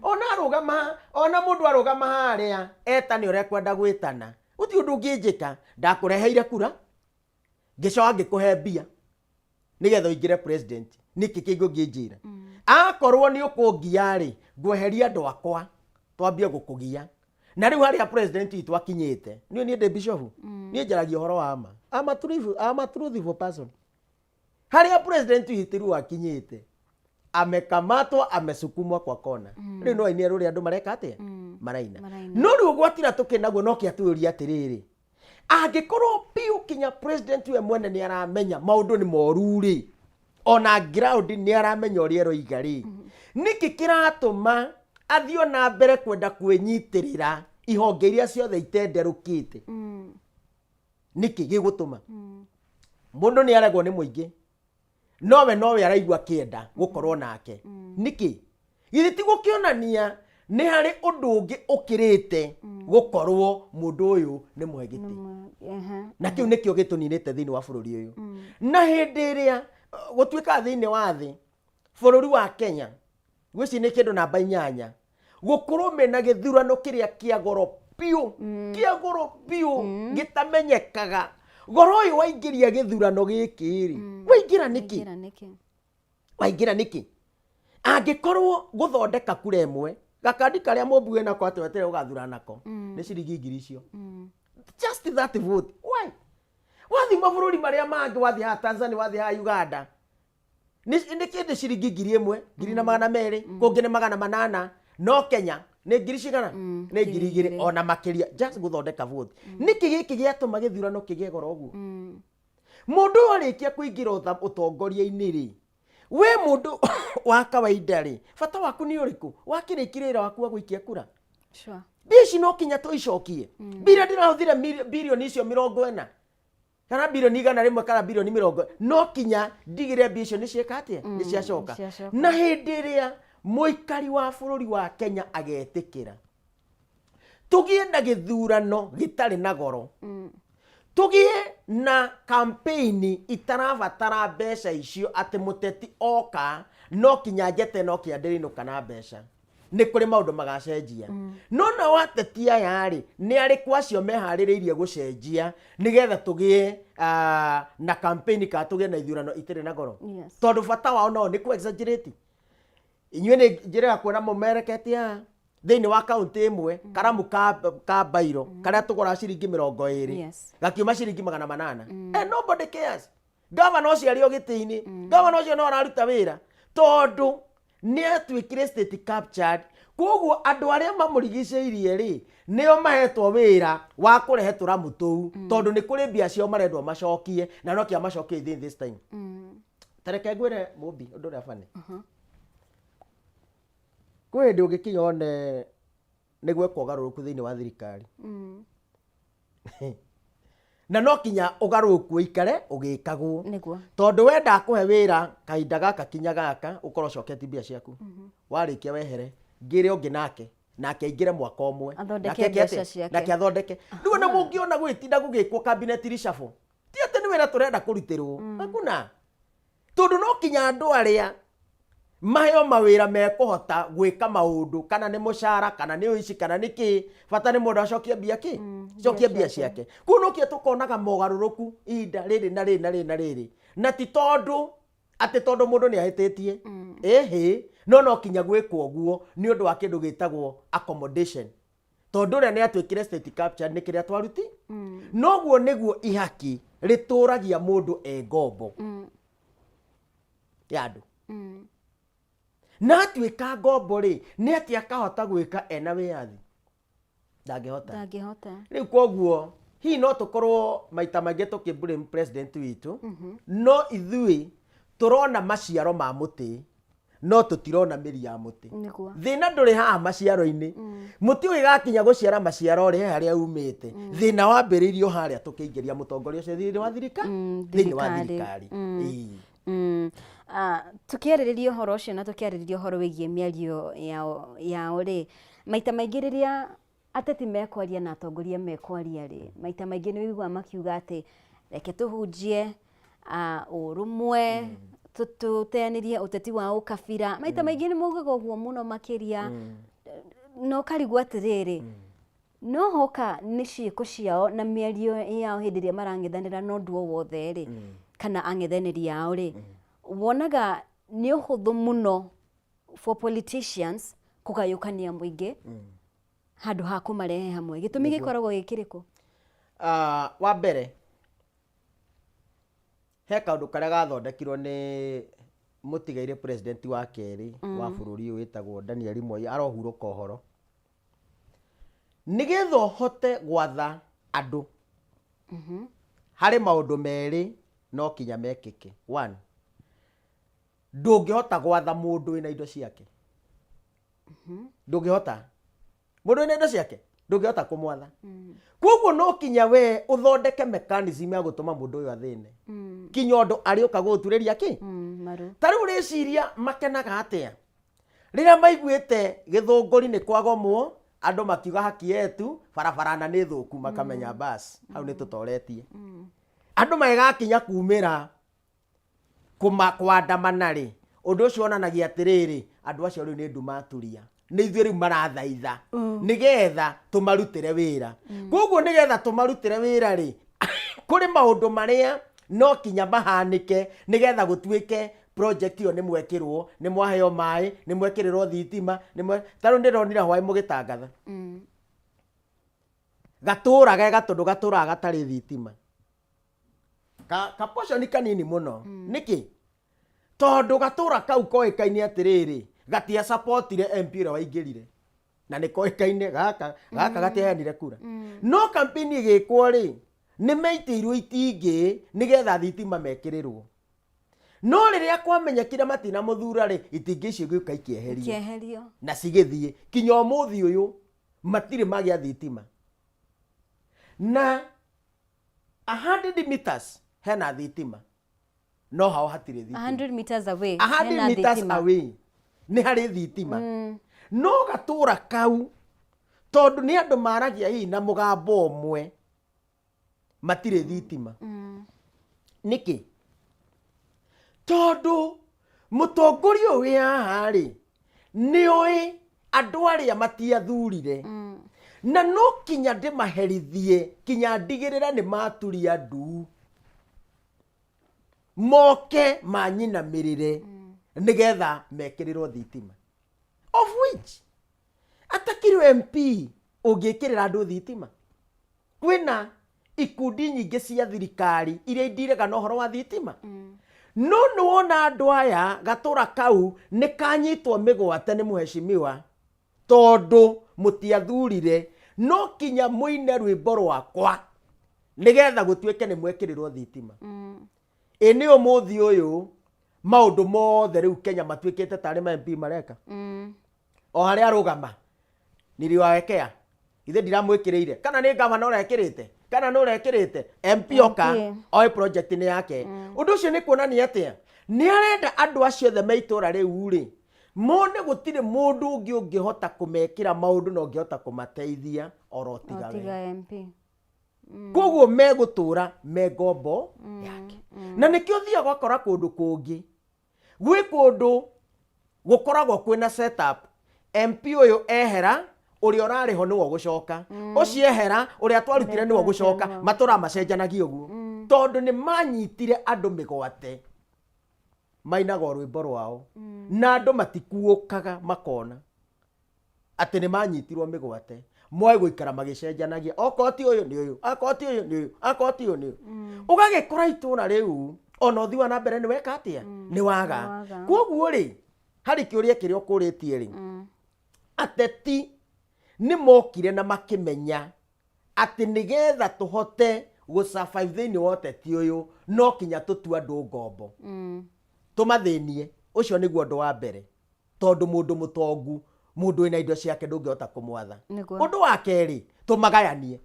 Speaker 1: Ona arũgama, ona mũndũ arũgama harĩa etane ũrĩa ekwenda gwĩtana, gũtirĩ ũndũ ũngĩnjĩka. Ndakũreheire kura, ngĩcoka ngĩkũhe mbia nĩgetha ũingĩre president. Nĩkĩ kĩngĩ ũngĩnjĩra? Akorwo nĩ ũkũngia rĩ, ngweheria andũ akwa twambie gũkũgia. Na rĩu harĩa president witũ akinyĩte, niĩ ndĩ bishop, niĩ njaragia ũhoro wa ma. I'm a truthful person. Harĩa president witũ rĩu akinyĩte, amekamatwa, amesukumwa kwa kona. Rĩu no aine rũrĩa andũ mareka atĩa? Maraina.
Speaker 2: Maraina.
Speaker 1: No rĩu ũgwatira tũkĩ naguo no kĩatũria atĩrĩrĩ, angĩkorwo biũ kinya president we mwene nĩ aramenya maũndũ nĩ moru rĩ, ona ground nĩ aramenya ũrĩa ĩroiga rĩ, nĩkĩ kĩratũma athiĩ ona mbere kwenda kwĩnyitĩrĩra ihonge iria ciothe itenderũkĩte? Nĩkĩ gĩgũtũma mũndũ nĩ aregwo nĩ mũingĩ, nowe araigua akĩenda gũkorwo nake? Nĩkĩ? Githĩ ti gũkĩonania nĩ harĩ ũndũ ũngĩ ũkĩrĩte gũkorwo mũndũ ũyũ nĩ mũhe gĩtĩ? Na kĩu nĩkĩo gĩtũninĩte thĩinĩ wa bũrũri ũyũ. Na hĩndĩ ĩrĩa gũtuĩkaga thĩinĩ wa thĩ, bũrũri wa Kenya gwĩci nĩ kĩndũ namba 8 gũkorwo mena gĩthurano kĩrĩa kĩa goro biũ, kĩa goro biũ, gĩtamenyekaga. Goro ũyũ waingĩria gĩthurano gĩkĩ rĩ, waingĩra nĩkĩ?
Speaker 2: Waingĩra nĩkĩ?
Speaker 1: Waingĩra nĩkĩ? Angĩkorwo gũthondeka kura ĩmwe, gakandi karĩa mũmbi wĩnako atĩ weterere ũgathurana nako nĩ ciringi ngiri icio, just that vote, why? Wathiĩ mabũrũri marĩa mangĩ, wathiĩ haha Tanzania, wathiĩ haha Uganda, nĩ kĩndũ ciringi 1000, 1200, kũngĩ nĩ 800, no Kenya nĩ ngiri cigana? Nĩ 2000 ona makĩria, just gũthondeka vote. Nĩkĩ gĩkĩ gĩatũma gĩthurano kĩgĩe goro ũguo? Mũndũ ũyũ arĩkia kũingĩra ũtongoria-inĩ rĩ, we mũndũ wa kawaida rĩ, bata waku nĩ ũrĩkũ? Wakĩrĩkirie wĩra waku wa gũikia kura? Mbia ici no kinya tũicokie. Mbia iria ndĩrahũthire, birioni icio 40 kana birioni 100 kana birioni 40, no kinya ndigĩre mbia icio nĩ cieka atĩa, nĩ ciacoka.
Speaker 2: Ciacoka.
Speaker 1: Na hĩndĩ ĩrĩa mũikari wa bũrũri wa Kenya agetĩkĩra tũgĩe na gĩthurano gĩtarĩ na goro, tũgĩe na kampeini itarabatara mbeca icio, atĩ mũteti oka no kinya njete no kinya ndĩrĩinũka na mbeca, nĩ kũrĩ maũndũ magacenjia. No nao ateti aya rĩ, nĩ arĩkũ acio meharĩrĩirie gũcenjia nĩgetha tũgĩe na kampeini kana tũgĩe na ithurano itarĩ na goro? Tondũ bata wao nao nĩ kũ exaggerate. Inyuĩ nĩ njĩra ya kuona mũmereketie haha thĩinĩ wa kaunti ĩmwe, karamu ka bairo karĩa tũgũraga ciringi 20 gakiuma ciringi 800, and nobody cares. Gavana ũcio arĩ o gĩtĩ-inĩ, gavana ũcio no araruta wĩra tondũ Nĩ atuĩkire state captured. Koguo andũ arĩa mamũrigicĩirie rĩ, nĩo mahetwo wĩra wa kũrehe tũramu tũu, tondũ nĩ kũrĩ mbia ciao marendwo macokie, na no kinya macokie within this time. Ta reke ngwĩre Mũmbi ũndũ ũrĩa funny. Kwĩ hĩndĩ ũngĩkinya one nĩ gwekwo ũgarũrũku thĩinĩ wa thirikari. Na no kinya ũgarũrũku ũikare ũgĩkagwo. Tondũ we ndakũhe wĩra kahinda gaka kinya gaka ũkorwo ũcoketie mbia ciaku. Warĩkia wehere, ngĩre ũngĩ nake, nake aingĩre mwaka ũmwe.
Speaker 2: Athondeke
Speaker 1: Nake eke
Speaker 2: mbeca
Speaker 1: atĩa?
Speaker 2: ciake.
Speaker 1: Nake athondeke. Rĩu ona mũngĩona gũgĩtinda gũgĩkwo cabinet reshuffle, ti atĩ nĩ wĩra tũrenda kũrutĩrwo. Hakuna. Tondũ no kinya andũ arĩa maheo mawĩra mekũhota gwĩka maũndũ, kana nĩ mũcara, kana nĩ ũici, kana nĩ kĩ, bata nĩ mũndũ acokie mbia kĩ? Acokie mbia ciake. Koguo no kinya tũkonaga mogarũrũku ihinda rĩrĩ na rĩrĩ na rĩrĩ na rĩrĩ. Na ti tondũ atĩ tondũ mũndũ nĩ ahĩtĩtie. Ĩhĩ, no no kinya gwĩkwo ũguo nĩ ũndũ wa kĩndũ gĩtagwo accommodation. Tondũ ũrĩa nĩ atuĩkire state capture nĩ kĩrĩa twaruti. Noguo nĩguo ihaki rĩtũragia mũndũ e ngombo ya andũ. Na atuĩka ngombo rĩ, nĩ atĩ akahota gwĩka ena wĩyathi? Ndangĩhota.
Speaker 2: Ndangĩhota.
Speaker 1: Rĩu koguo hihi no tũkorwo maita maingĩ tũkĩ blame president witũ, no ithuĩ tũrona maciaro ma mũtĩ, no tũtirona mĩri ya mũtĩ. Thĩna ndũrĩ haha maciaro-inĩ. Mũtĩ ũgĩgakinya gũciara maciaro rĩ, he harĩa umĩte. Thĩna wambĩrĩirio harĩa tũkĩingĩria mũtongoria ũcio thĩinĩ wa thĩinĩ wa
Speaker 2: Thirikari.
Speaker 1: thirikari.
Speaker 2: Tũkĩarĩrĩria ũhoro ũcio na tũkĩarĩrĩria ũhoro wĩgiĩ mĩario yao rĩ, maita maingĩ rĩrĩa ateti mekwaria na atongoria mekwaria rĩ, maita maingĩ nĩ ũiguaga makiuga atĩ reke tũhunjie ũrũmwe, tũteanĩrie ũteti wa ũkabira. Maita maingĩ nĩ maugaga ũguo mũno makĩria. Na ũkarigwo atĩrĩrĩ, no hoka nĩ ciĩko ciao na mĩario yao hĩndĩ ĩrĩa marang'ethanĩra na ũndũ o wothe rĩ, kana ang'ethanĩri ao rĩ, wonaga nĩ ũhũthũ mũno for politicians kũgayũkania mũingĩ handũ ha kũmarehe hamwe. Gĩtũmi gĩkoragwo gĩ kĩrĩkũ?
Speaker 1: Wa mbere, he kaũndũ karĩa gathondekirwo nĩ mũtigairĩ president wa kerĩ wa bũrũri ũyũ wĩtagwo Daniel Moi, arohurũka ũhoro. Nĩgetha ũhote gwatha andũ, harĩ maũndũ merĩ no kinya mekĩke. One, ndũngĩhota gwatha mũndũ wĩna indo ciake. Ndũngĩhota. Mũndũ wĩna indo ciake, ndũngĩhota kũmwatha. Koguo no kinya we ũthondeke mechanism ya gũtũma mũndũ ũyũ athĩne. Kinya ũndũ arĩũka gũgũturĩria kĩ?
Speaker 2: Maru.
Speaker 1: Ta rĩu ũrĩciria makenaga atĩa? Rĩrĩa maiguĩte Gĩthũngũri nĩ kwagomwo, andũ makiuga haki yetu, barabara na nĩ thũku, makamenya bas, hau nĩ tũtoretie. Andũ magĩgakinya kumĩra kwandamana rĩ, ũndũ ũcio wonanagia atĩrĩrĩ, andũ acio rĩu nĩ ndumaturia. Nĩ ithuĩ rĩu marathaitha, nĩgetha tũmarutĩre wĩra. Koguo nĩgetha tũmarutĩre wĩra rĩ, kũrĩ maũndũ marĩa no kinya mahanĩke nĩgetha gũtuĩke project ĩyo nĩ mwekĩrwo, nĩ mwaheo maĩ, nĩ mwekĩrĩrwo thitima, nĩ mwe... Ta rĩu ndĩronire hwaĩ mũgĩtangatha. Gatũra ge gatũndũ gatũraga gatarĩ thitima. Ka portion kanini mũno. Nĩkĩ? Tondũ gatũra kau koĩkaine atĩrĩrĩ, gatia supportire MP ũrĩa waingĩrire. Na nĩ koĩkaine gaka, gaka gatiaheanire kura. No campaign ĩgĩkwo rĩ, nĩ meitĩirwo itingĩ nĩgetha thitima mekĩrĩrwo. No rĩrĩa kwamenyekire matinamũthura rĩ, itingĩ icio igĩũka ikĩeherio.
Speaker 2: Ikĩeherio.
Speaker 1: Na cigĩthiĩ. Kinya ũmũthĩ ũyũ, matirĩ magĩa thitima. Na 100 meters hena thitima. No hao hatirĩ thitima.
Speaker 2: 100 meters away,
Speaker 1: 100
Speaker 2: hena
Speaker 1: meters
Speaker 2: thitima.
Speaker 1: away nĩ harĩ thitima. No gatũra kau, tondũ nĩ andũ maragia hihi na mũgambo ũmwe, matirĩ thitima. Nĩkĩ? Tondũ mũtongoria ũyũ wĩ haha rĩ, nĩ oĩ andũ arĩa matiathurire. Na no kinya ndĩmaherithie, kinya ndigĩrĩre nĩ maturia ndu. Moke manyinamĩrĩre nĩgetha mekĩrĩrwo thitima. Of which, atakĩrĩ MP ũngĩkĩrĩra andũ thitima. Kwĩna ikundi nyingĩ cia thirikari iria indirega na ũhoro wa thitima. No nĩ wona andũ aya gatũra kau nĩ kanyitwo mĩgwate nĩ mũhecimiwa tondũ mũtiathurire no kinya mũine rwĩmbo rwakwa nĩgetha gũtuĩke nĩ mwekĩrĩrwo thitima. Ĩ nĩ ũmũthĩ ũyũ maũndũ mothe rĩu Kenya matuĩkĩte tarĩ ma MP mareka. O harĩa arũgama niliwawekea ithe ndiramwĩkĩrĩire kana nĩ gavana ũrekĩrĩte kana nĩ ũrekĩrĩte MP oka
Speaker 2: MP.
Speaker 1: oe project nĩ yake. Ũndũ ũcio nĩ kuonania atĩa? Nĩ arenda andũ acio othe me itũra rĩu rĩ mone gũtirĩ mũndũ ũngĩ ũngĩhota kũmekĩra maũndũ na ũngĩhota kũmateithia oro tiga we.
Speaker 2: Tiga MP.
Speaker 1: Koguo megũtũra me ngombo yake. Na nĩkĩo ũthiaga ũgakora kũndũ kũngĩ gwĩ kũndũ gũkoragwo kwĩna setup MP ũyũ ehera ũrĩa ũrarĩ ho nĩwe ũgũcoka, ũcio ehera ũrĩa twarutire nĩwe ũgũcoka, matũraga macenjanagia ũguo tondũ nĩ manyitire andũ mĩgwate mainaga o rwĩmbo rwao na andũ matikuũkaga makona atĩ nĩ manyitirwo mĩgwate moe gũikara magĩcenjanagia okorwo ti ũyũ nĩ ũyũ okorwo ti ũyũ nĩ ũyũ okorwo ti ũyũ nĩ ũyũ. Ũgagĩkora itũra rĩu ona ũthii wa na mbere nĩ weka atĩa? Nĩ waga.
Speaker 2: Nĩ waga.
Speaker 1: Koguo rĩ harĩ kĩũria kĩrĩa ũkũrĩtie rĩ, ateti nĩ mokire na makĩmenya atĩ nĩgetha tũhote gũ survive thĩinĩ wa ũteti ũyũ no kinya tũtue andũ ngombo, tũmathĩnie. Ũcio nĩguo ũndũ wa mbere, tondũ mũndũ mũtongu, mũndũ wĩna indo ciake ndũngĩhota kũmwatha. Ũndũ wa kerĩ, tũmagayanie.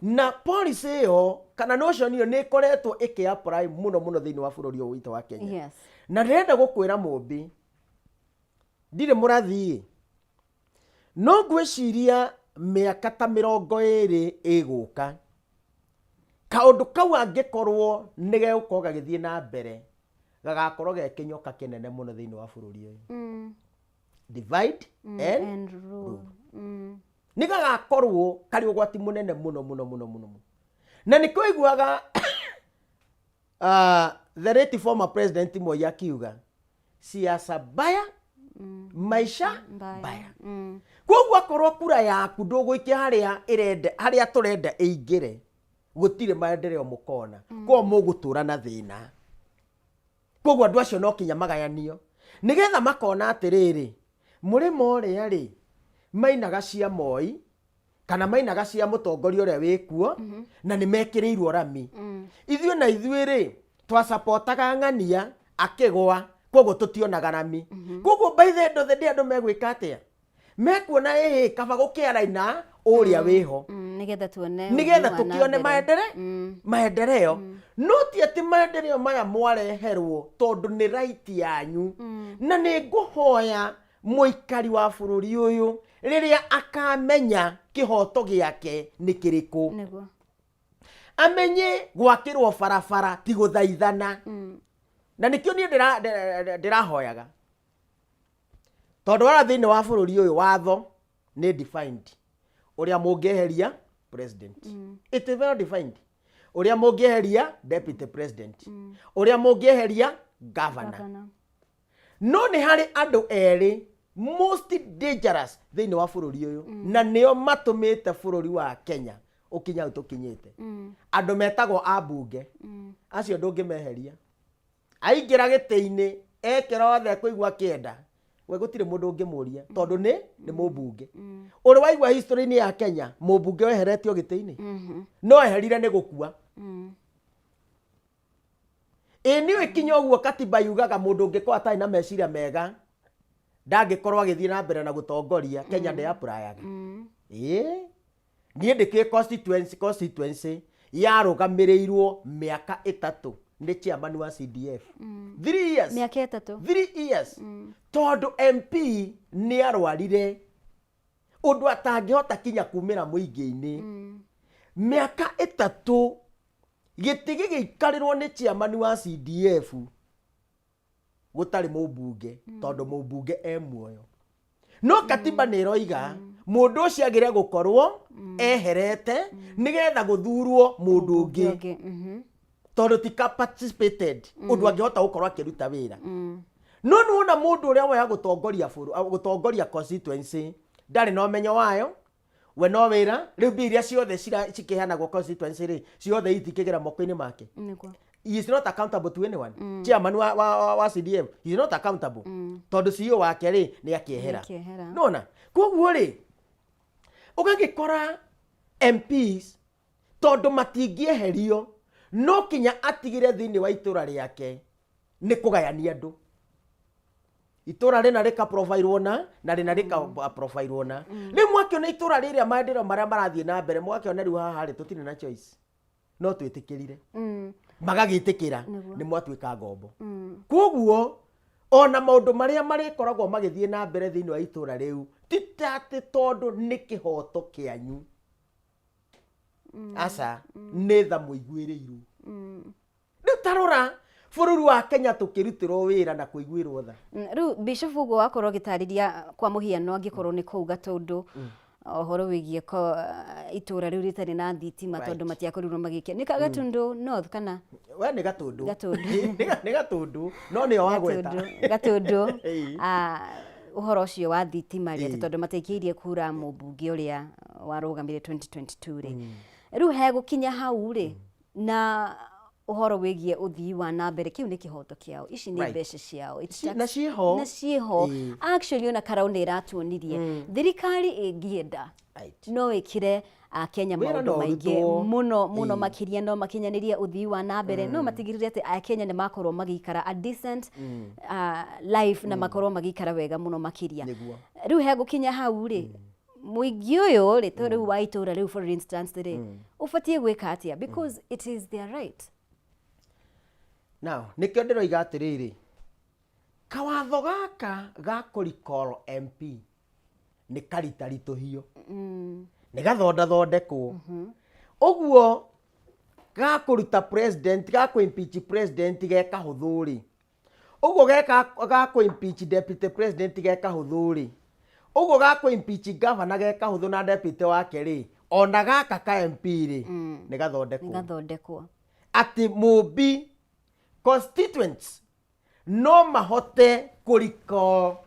Speaker 1: Na policy ĩyo kana notion ĩyo nĩ ĩkoretwo ĩkĩ apply mũno mũno thĩinĩ wa bũrũri ũyũ witũ wa Kenya. Na ndĩrenda gũkwĩra Mũmbi, ndirĩ mũrathi-ĩ, no ngwĩciria mĩaka ta 20 ĩgũka, kaũndũ kau angĩkorwo nĩ gegũkorwo gagĩthiĩ na mbere, gagakorwo ge kĩnyoka kĩnene mũno thĩinĩ wa bũrũri ũyũ. Divide and
Speaker 2: And rule.
Speaker 1: Nĩ gagakorwo karĩ ũgwati mũnene mũno mũno mũno mũno mũno. Na nĩ kũiguaga the late former president Moi akiuga siasa mbaya, maisha
Speaker 2: Mbaya.
Speaker 1: mbaya. Koguo akorwo kura yaku ndũgũikia harĩa ĩrenda, harĩa tũrenda ĩingĩre, gũtirĩ maendeleo mũkona. Koguo mũgũtũra na thĩna. Koguo andũ acio no kinya magayanio nĩgetha makona atĩrĩrĩ, mũrĩmo ũrĩa rĩ mainaga cia Moi kana mainaga cia mũtongoria ũrĩa wĩkuo na nĩ mekĩrĩirwo rami. Ithuĩ na ithuĩ rĩ twacapotaga ng'ania akĩgwa, koguo tũtionaga rami. Koguo by the end of the day andũ megwĩka atĩa? Mekuona ĩhĩ kaba gũkĩaraina ũrĩa wĩho.
Speaker 2: Nĩgetha tuone
Speaker 1: nĩgetha
Speaker 2: ũthii wa na
Speaker 1: tũkĩone
Speaker 2: mbere.
Speaker 1: Maendeleo. No ti atĩ maendeleo maya mwareherwo tondũ nĩ right yanyu. Na nĩ ngũhoya mũikari wa bũrũri ũyũ rĩrĩa akamenya kĩhoto gĩake nĩ kĩrĩkũ. Amenye gwakĩrwo barabara ti gũthaithana. Na nĩkĩo niĩ ndĩrahoyaga. Tondũ wara thĩinĩ wa bũrũri ũyũ watho nĩ defined. Ũrĩa mũngĩeheria president. It is well defined. Ũrĩa mũngĩeheria deputy president. Ũrĩa mũngĩeheria governor.
Speaker 2: Governor.
Speaker 1: No nĩ harĩ andũ erĩ most dangerous thĩinĩ wa bũrũri ũyũ. Na nĩo matũmĩte bũrũri wa Kenya ũkinya hau tũkinyĩte. Andũ metagwo ambunge. Acio ndũngĩmeheria. Aingĩra gĩtĩ-inĩ ekĩra othe kũigua akĩenda, we gũtirĩ mũndũ ũngĩmũria tondũ nĩ mũmbunge. Ũrĩ waigua history-inĩ ya Kenya mũmbunge weheretio gĩtĩ-inĩ? No eherire nĩ gũkua. Ĩ nĩ ĩkinya ũguo katiba yugaga mũndũ ũngĩkorwo atarĩ na meciria mega ndangĩkorwo agĩthiĩ na mbere na gũtongoria Kenya ndĩ apply-aga. Ĩ niĩ ndĩkĩũĩ constituency yarũgamĩrĩirwo mĩaka 3 nĩ chairman wa CDF. 3 years.
Speaker 2: Mĩaka 3.
Speaker 1: 3 years. Tondũ MP nĩ arwarire ũndũ atangĩhota kinya kumĩra mũingĩ-inĩ. Mĩaka 3 gĩtĩ gĩgĩikarĩrwo nĩ chairman wa CDF gũtarĩ mũmbunge, tondũ mũmbunge e muoyo. No katiba nĩ ĩroiga mũndũ ũcio agĩrĩire gũkorwo eherete nĩgetha gũthurwo mũndũ ũngĩ.
Speaker 2: Ũngĩ.
Speaker 1: Tondũ ti participated ũndũ angĩhota gũkorwo akĩruta wĩra. No nĩ wona mũndũ ũrĩa woya gũtongoria bũrũ, gũtongoria constituency ndarĩ na ũmenyo wayo, we no wĩra, rĩu mbia iria ciothe cikĩheanagwo constituency rĩ, ciothe itikĩgera moko-inĩ make. He is not accountable to anyone. Chairman wa CDF, he is not accountable. Tondũ CEO wake rĩ nĩ akĩehera.
Speaker 2: Nĩakĩehera.
Speaker 1: Nona, koguo rĩ ũgagĩkora MPs tondũ matingĩeherio no kinya atigĩre thĩinĩ wa itũra rĩake nĩ kũgayania andũ. Itũra rĩna rĩkaprofairwo na rĩna rĩkaprofairwo na. Rĩu mwakĩona itũra rĩrĩa maendereo marĩa marathiĩ na mbere, mwakĩona rĩu haha rĩ tũtirĩ na choice, no twĩtĩkĩrire. Magagĩtĩkĩra nĩ mwatuĩka ngombo. Koguo ona maũndũ marĩa marĩkoragwo magĩthiĩ na mbere thĩinĩ wa itũra rĩu ti ta atĩ tondũ nĩ kĩhoto kĩanyu, aca, nĩ tha mũiguĩrĩirwo. Rĩu ta rora bũrũri wa Kenya tũkĩrutĩrwo wĩra na kũiguĩrwo tha.
Speaker 2: Rĩu Bishop, ũguo wakorwo ũgĩtarĩria, kwa mũhiano angĩkorwo nĩ kũu Gatũndũ, ũhoro wĩgiĩ itũra rĩu rĩtarĩ na thitima tondũ matiakorirwo magĩkia, nĩ Gatũndũ North kana?
Speaker 1: We nĩ Gatũndũ.
Speaker 2: Gatũndũ.
Speaker 1: Nĩ Gatũndũ, no nĩyo wagweta.
Speaker 2: Gatũndũ. Ũhoro ũcio wa thitima rĩ, atĩ tondũ matiaikĩirie kura mũmbunge ũrĩa warũgamire 2022 rĩ, rĩu hegũkinya hau rĩ, na ũhoro wĩgiĩ ũthii wa na mbere, kĩu nĩ kĩhoto kĩao, ici nĩ mbeca ciao. It's
Speaker 1: na ciĩho.
Speaker 2: Na ciĩho. Actually ona Karau nĩ ĩratuonirie thirikari ĩngĩenda no ĩkĩre Akenya
Speaker 1: Wĩra
Speaker 2: maũndũ
Speaker 1: no
Speaker 2: maingĩ
Speaker 1: ũrutwo.
Speaker 2: Mũno mũno makĩria, no makinyanĩrie ũthii wa na mbere, no matigĩrĩre atĩ Akenya nĩ makorwo magĩikara a decent life na makorwo magĩikara wega mũno makĩria. Rĩu hegũkinya hau rĩ, mũingĩ ũyũ rĩ, to rĩu wa itũra rĩu for instance rĩ, ũbatiĩ gwĩka atĩa? Because it is their right.
Speaker 1: Now nĩkĩo ndĩroiga atĩrĩrĩ, kawatho gaka ga kũ recall MP nĩ karitaritũhio, nĩ gathondathondekwo ũguo, ga kũruta president, ga kũ impeach president ge kahũthũ rĩ, ũguo geka ga kũ impeach deputy president ge kahũthũ rĩ, ũguo ga kũ impeach governor ge kahũthũ na deputy wake rĩ, ona gaka ka MP rĩ, nĩ gathondekwo.
Speaker 2: Nĩ gathondekwo.
Speaker 1: Atĩ mũmbi constituents no mahote kũ recall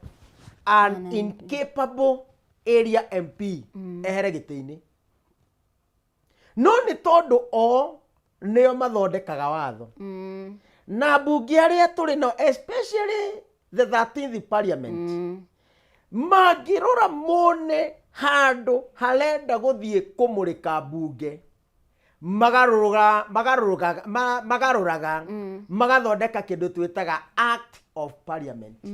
Speaker 1: an incapable area MP ehere gĩtĩ-inĩ, no nĩ tondũ o nĩo mathondekaga watho na mbunge arĩa tũrĩ nao, especially the 13th parliament, mangĩrora mone handũ harenda gũthiĩ kũmũrĩka mbunge, magarũraga magarũraga magarũraga magathondeka kĩndũ twĩtaga act of parliament.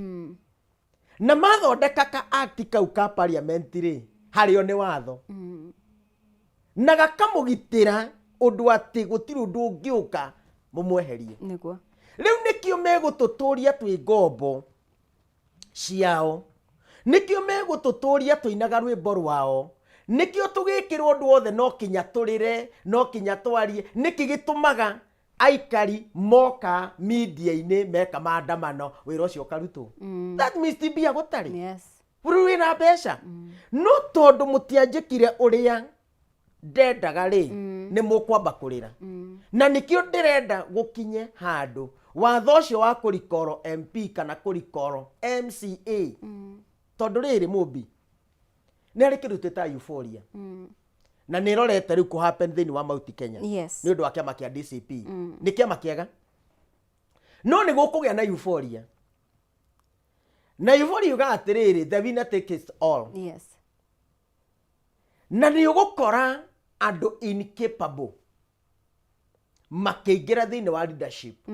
Speaker 1: Na mathondeka ka act kau ka parliament rĩ, harĩo nĩ watho na gakamũgitĩra ũndũ atĩ gũtirĩ ũndũ ũngĩũka mũmweherie. Rĩu nĩkĩo megũtũtũria twĩ ngombo ciao, nĩkĩo megũtũtũria tũinaga rwĩmbo rwao, nĩkĩo tũgĩkĩrwo ũndũ wothe no kinya tũrĩre, no kinya twarie. Nĩkĩ gĩtũmaga aikari moka media-inĩ meka maandamano, wĩra ũcio ũkarutwo? That means ti mbia gũtarĩ. Bũrũri wĩna mbeca, no tondũ mũtianjĩkire ũrĩa ndendaga rĩ, nĩ mũkwamba kũrĩra. Na nĩkĩo ndĩrenda gũkinye handũ watho ũcio wa kũrikoro MP kana kũrikoro MCA, tondũ rĩrĩ mũmbi nĩ harĩ kĩndũ twĩtaga euphoria na nĩ ĩrorete rĩu kũ happen thĩinĩ wa Mount Kenya nĩ ũndũ wa kĩama kĩa DCP. Nĩ kĩama kĩega, no nĩ gũkũgĩa na euphoria, na euphoria yugaga atĩrĩrĩ, the winner takes it all. Na nĩ ũgũkora andũ incapable makĩingĩra thĩinĩ wa leadership,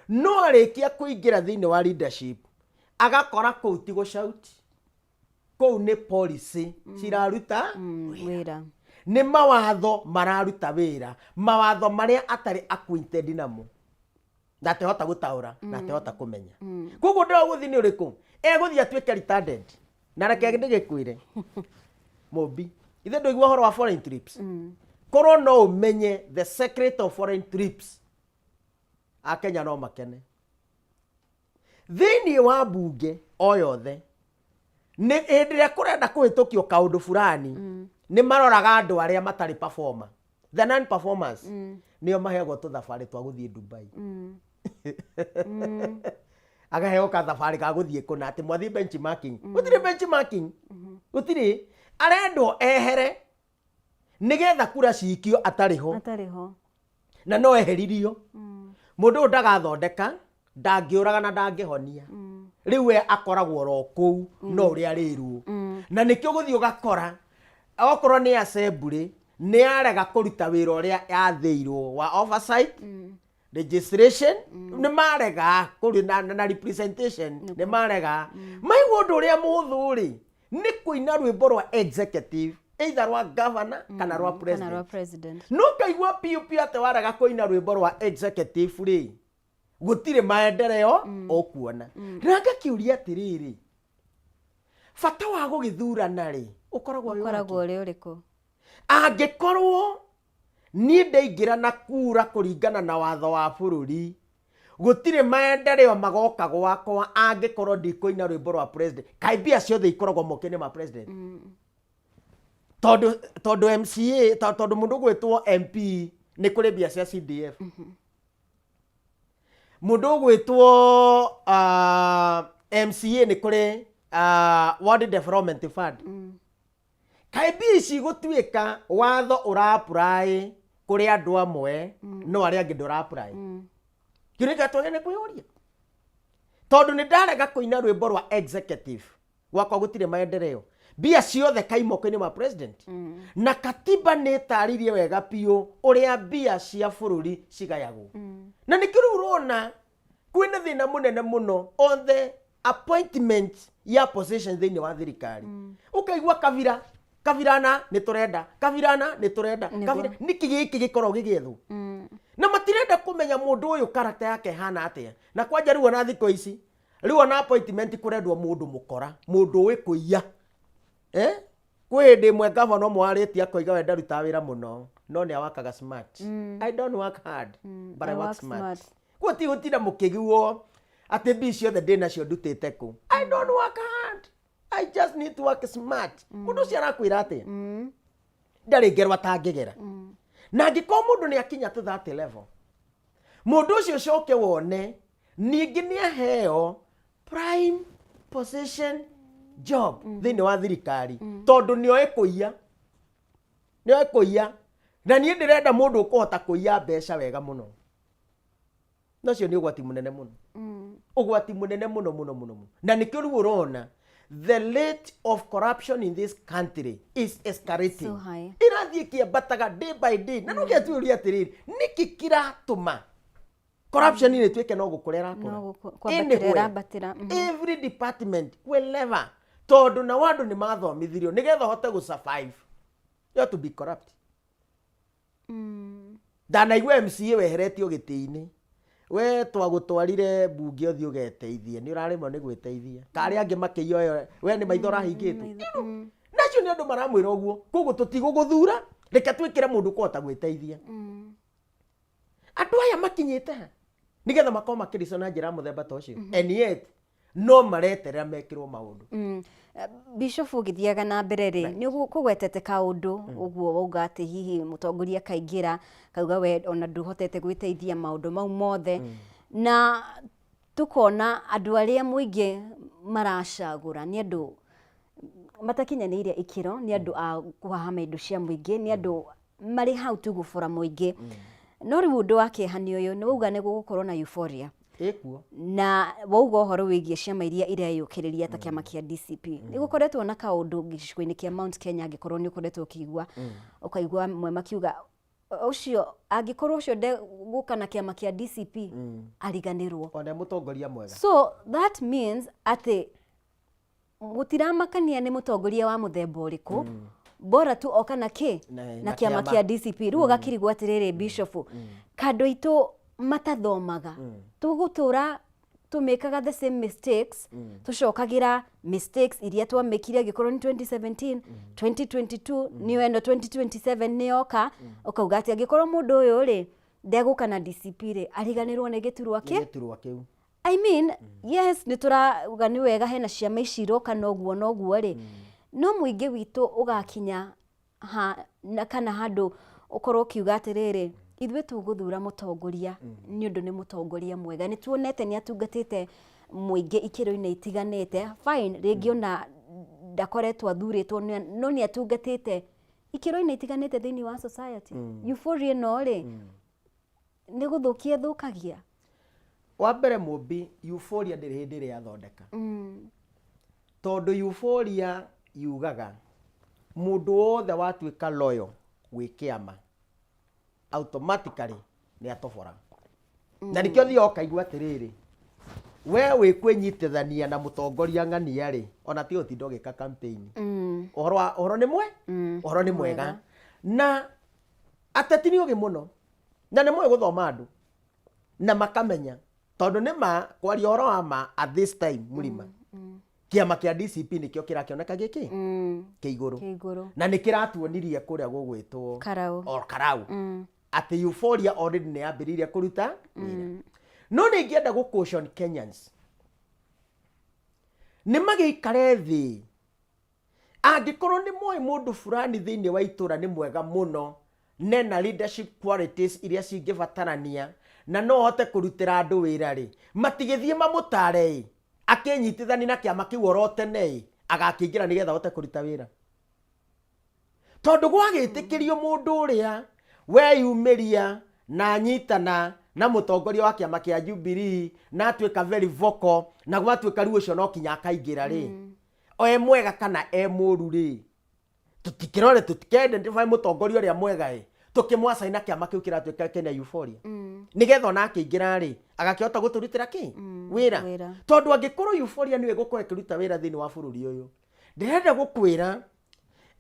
Speaker 1: no arĩkia kũingĩra thĩinĩ wa leadership agakora kũu ti gũshout, kũu nĩ policy ciraruta
Speaker 2: wĩra.
Speaker 1: Nĩ mawatho mararuta wĩra, mawatho marĩa atarĩ acquainted namo na atehota gũtaũra na atehota kũmenya. Koguo ndĩra gũthiĩ nĩ ũrĩkũ egũthiĩ atuĩke retarded. Na reke ndĩgĩkwĩre mũmbi, ithe ndũigua ũhoro wa foreign trips, korwo no ũmenye the secret of foreign trips, Akenya no makene. Thĩinĩ wa mbunge o yothe, nĩ hĩndĩ ĩrĩa kũrenda kũhĩtũkio kaũndũ fulani, nĩ maroraga andũ arĩa matarĩ performer, the non performers, nĩo maheagwo tũthabarĩ twa gũthiĩ Dubai. Agaheo kathabarĩ ga gũthiĩ kũna atĩ mwathiĩ benchmarking. Gũtirĩ benchmarking, gũtirĩ. Arendwo ehere nĩgetha kura cikio atarĩ ho.
Speaker 2: Atarĩ ho.
Speaker 1: Na no eheririo. Mũndũ ũyũ ndagathondeka, ndangĩũraga na ndangĩhonia. Rĩu we akoragwo oro kũu no ũrĩa arĩrwo. Na nĩkĩo ũgũthiĩ ũgakora okorwo nĩ assembly nĩ yarega kũruta wĩra ũrĩa yathĩirwo wa oversight, legislation, nĩ marega kũrĩ na representation, nĩ marega. Maigua ũndũ ũrĩa mũhũthũ rĩ, nĩ kũina rwĩmbo rwa executive, either rwa governor kana rwa
Speaker 2: Kana
Speaker 1: president.
Speaker 2: Rwa president.
Speaker 1: No kaigua piũ piũ atĩ warega kũina rwĩmbo rwa executive rĩ, gũtirĩ maendeleo ũkuona. Na ngakĩũria atĩrĩrĩ, bata wa gũgĩthurana rĩ, ũkoragwo wĩ
Speaker 2: Ũkoragwo
Speaker 1: wakĩ?
Speaker 2: ũrĩ ũrĩkũ?
Speaker 1: Angĩkorwo niĩ ndaingĩra na kura kũringana na watho wa bũrũri, gũtirĩ maendeleo magoka gwakwa angĩkorwo ndikũina rwĩmbo rwa president. Kaĩ mbia ciothe ikoragwo moko-inĩ ma president? Tondũ MCA, tondũ mũndũ ũgwĩtwo MP nĩ kũrĩ mbia cia CDF, mũndũ ũgwĩtwo MCA nĩ kũrĩ World Development Fund. Kaĩ mbia ici gũtuĩka watho ũra apply kũrĩ andũ amwe no arĩa angĩ ndũra apply? Kĩũria kĩrĩa twagĩrĩire nĩ kwĩyũria, tondũ nĩ ndarega kũina rwĩmbo rwa executive, gwakwa gũtirĩ maendeleo, mbia ciothe kai moko-inĩ ma president? Na katiba nĩ ĩtarĩirie wega biũ ũrĩa mbia cia bũrũri cigayagwo. Na nĩkĩo rĩu ũrona kwĩna thĩna mũnene mũno on the appointment ya position thĩinĩ wa thirikari. Ũkaigua kabira kabirana nĩ tũrenda, kabirana nĩ tũrenda. Kabira nĩkĩ gĩkĩ gĩkoragwo gĩgĩethwo na matirenda kũmenya mũndũ ũyũ character yake ĩhana atĩa. Na kwanja rĩu ona thikũ ici rĩu ona appointment kũrendwo mũndũ mũkora, mũndũ ũĩ kũiya, eh? Kwĩ hĩndĩ ĩmwe gavana ũmwe warĩtie akoiga we ndarutaga wĩra mũno no nĩ awakaga smart. I don't work hard but I
Speaker 2: I
Speaker 1: work
Speaker 2: work
Speaker 1: smart.
Speaker 2: Smart.
Speaker 1: Kuo ti gũtinda mũkĩguo atĩ mbia ciothe ndĩ nacio ndutĩte kũ. I don't work hard, I just need to work smart. Mũndũ ũcio arakwĩra atĩa? Ndarĩ ngero atangĩgera. Na angĩkorwo mũndũ nĩ akinya to that level, mũndũ ũcio ũcoke wone ningĩ nĩ aheo prime position job thĩinĩ wa thirikari tondũ nĩoĩ kũiya, nĩoĩ kũiya. Na niĩ ndĩrenda mũndũ ũkũhota kũiya mbeca wega mũno. Na ũcio nĩ ũgwati mũnene mũno, ũgwati mũnene mũno mũno mũno mũno. Na nĩkĩo rĩu ũrona the rate of corruption in this country is escalating.
Speaker 2: So high.
Speaker 1: Ĩrathiĩ ĩkĩambataga day by day. Na no gĩatuĩria atĩrĩrĩ, nĩkĩ kĩratũma corruption nĩ ĩtuĩke no gũkũra ĩrakũra?
Speaker 2: No kwambatĩra
Speaker 1: Anywhere.
Speaker 2: ĩrambatĩra.
Speaker 1: Every department, wherever, tondũ nao andũ nĩ mathomithirio nĩgetha ũhote gũ survive you have to be corrupt. Ndanaigua MCA weheretio gĩtĩ-inĩ, we twagũtwarire mbunge ũthiĩ ũgeteithie, nĩ ũraremwo nĩ gwĩteithia, karĩa angĩ makĩiya we nĩ maitho ũrahingĩtwo. Nacio nĩ andũ maramwĩra ũguo, koguo tũtigũgũthura, reke twĩkĩre mũndũ ũkũhota gwĩteithia. Andũ aya makinyĩte ha nĩgetha makorwo makĩricwo na njĩra ya mũthemba ta ũcio? And yet no mareterera mekĩrwo maũndũ.
Speaker 2: Bishop, ũgĩthiaga na mbere rĩ, nĩ ũkũgwetete kaũndũ ũguo wauga atĩ hihi mũtongoria kaingĩra kauga we ona ndũhotete gwĩteithia maũndũ mau mothe, na tũkona andũ arĩa mũingĩ maracagũra nĩ andũ matakinyanĩire ikĩro, nĩ andũ a kũhahama indo cia mũingĩ, nĩ andũ marĩ hau tu gũbora mũingĩ. No rĩu ũndũ wa kĩeha nĩ ũyũ, nĩ wauga nĩ gũgũkorwo na euphoria.
Speaker 1: Ĩkuo.
Speaker 2: Na wauga ũhoro wĩgiĩ ciama iria ireyũkĩrĩria ta kĩama kĩa DCP, nĩ gũkoretwo na kaũndũ gĩcigo-inĩ kĩa Mount Kenya. Angĩkorwo nĩ ũkoretwo ũkĩigua, ũkaigua amwe makiuga ũcio angĩkorwo ũcio ndegũka na kĩama kĩa DCP ariganĩrwo.
Speaker 1: Ona mũtongoria mwega.
Speaker 2: So that means atĩ gũtiramakania nĩ mũtongoria wa mũthemba ũrĩkũ, bora tu oka na kĩ?
Speaker 1: Na
Speaker 2: na kĩama
Speaker 1: kĩama.
Speaker 2: Kĩa DCP. Rĩu ũgakirigwo atĩrĩrĩ, Bishop, kandũ aitũ matathomaga, tũgũtũra tũmĩkaga the same mistakes, tũcokagĩra mistakes iria twamĩkire, angĩkorwo nĩ 2017, 2022, nĩyo ĩno 2027 nĩyoka, ũkauga atĩ angĩkorwo mũndũ ũyũ rĩ ndegũka na DCP rĩ, ariganĩrwo nĩ gĩturwa kĩ?
Speaker 1: Gĩturwa kĩu.
Speaker 2: I mean, yes, nĩ tũrauga nĩ wega hena ciama ici iroka noguo noguo rĩ, no mũingĩ witũ ũgakinya ha na kana handũ ũkorwo ũkiuga atĩrĩrĩ, ithuĩ tũgũthura mũtongoria nĩ ũndũ nĩ mũtongoria mwega, nĩ tuonete nĩ atungatĩte mũingĩ ikĩro-inĩ itiganĩte. Fine, rĩngĩ ona ndakoretwo athurĩtwo no nĩ atungatĩte ikĩro-inĩ itiganĩte thĩinĩ wa society. Euphoria ĩno rĩ. Nĩ gũthũkia ĩthũkagia?
Speaker 1: Wa mbere Mũmbi, euphoria ndĩrĩ hĩndĩ ĩrĩ yathondeka. Tondũ euphoria yugaga mũndũ wothe watuĩka loyal gwĩ kĩama automatically nĩ atobora. Na nĩkĩo ũthiaga ũkaigua atĩrĩrĩ, we wĩ kwĩnyitithania na mũtongoria ng'ania rĩ, ona tiga ũtinda ũgĩka campaign. Ũhoro wa ũhoro nĩ mwe? Ũhoro nĩ mwega. Na ateti nĩ ũgĩ mũno na nĩ moĩ gũthoma andũ na makamenya tondũ nĩ ma kwaria ũhoro wa ma at this time mũrima kĩama kĩa DCP nĩkĩo kĩrakĩoneka gĩkĩ kĩ igũrũ
Speaker 2: Kĩ igũrũ.
Speaker 1: Na nĩ kĩratuonirie kũrĩa gũgwĩtwo
Speaker 2: Karau.
Speaker 1: O Karau atĩ euphoria already nĩ yambĩrĩirie kũruta wĩra. No nĩ ingĩenda gũ caution Kenyans nĩ magĩikare thĩ angĩkorwo nĩ moĩ mũndũ fulani thĩinĩ wa itũra nĩ mwega mũno nena leadership qualities iria cingĩbatarania na no hote kũrutĩra andũ wĩra rĩ, matigĩthiĩ mamũtare ĩ akĩnyitithani na kĩama kĩu oro tene ĩ agakĩingĩra nĩgetha ahote kũruta wĩra. Tondũ gwagĩtĩkĩrio mũndũ ũrĩa weyumĩria na anyitana na mũtongoria wa kĩama kĩa Jubilee na atuĩka very vocal na gwatuĩka rĩu ũcio no kinya akaingĩra rĩ, o e mwega kana e mũru rĩ, tũtikĩrore tũtike identify mũtongoria ũrĩa mwega ĩ tũkĩmwacaina na kĩama kĩu kĩratuĩka kĩna euphoria nĩgetha ona akĩingĩra rĩ agakĩhota gũtũrutĩra kĩ wĩra.
Speaker 2: Wĩra.
Speaker 1: Tondũ angĩkorwo euphoria nĩyo ĩgũkorwo ĩkĩruta wĩra thĩinĩ wa bũrũri ũyũ, ndĩrenda gũkwĩra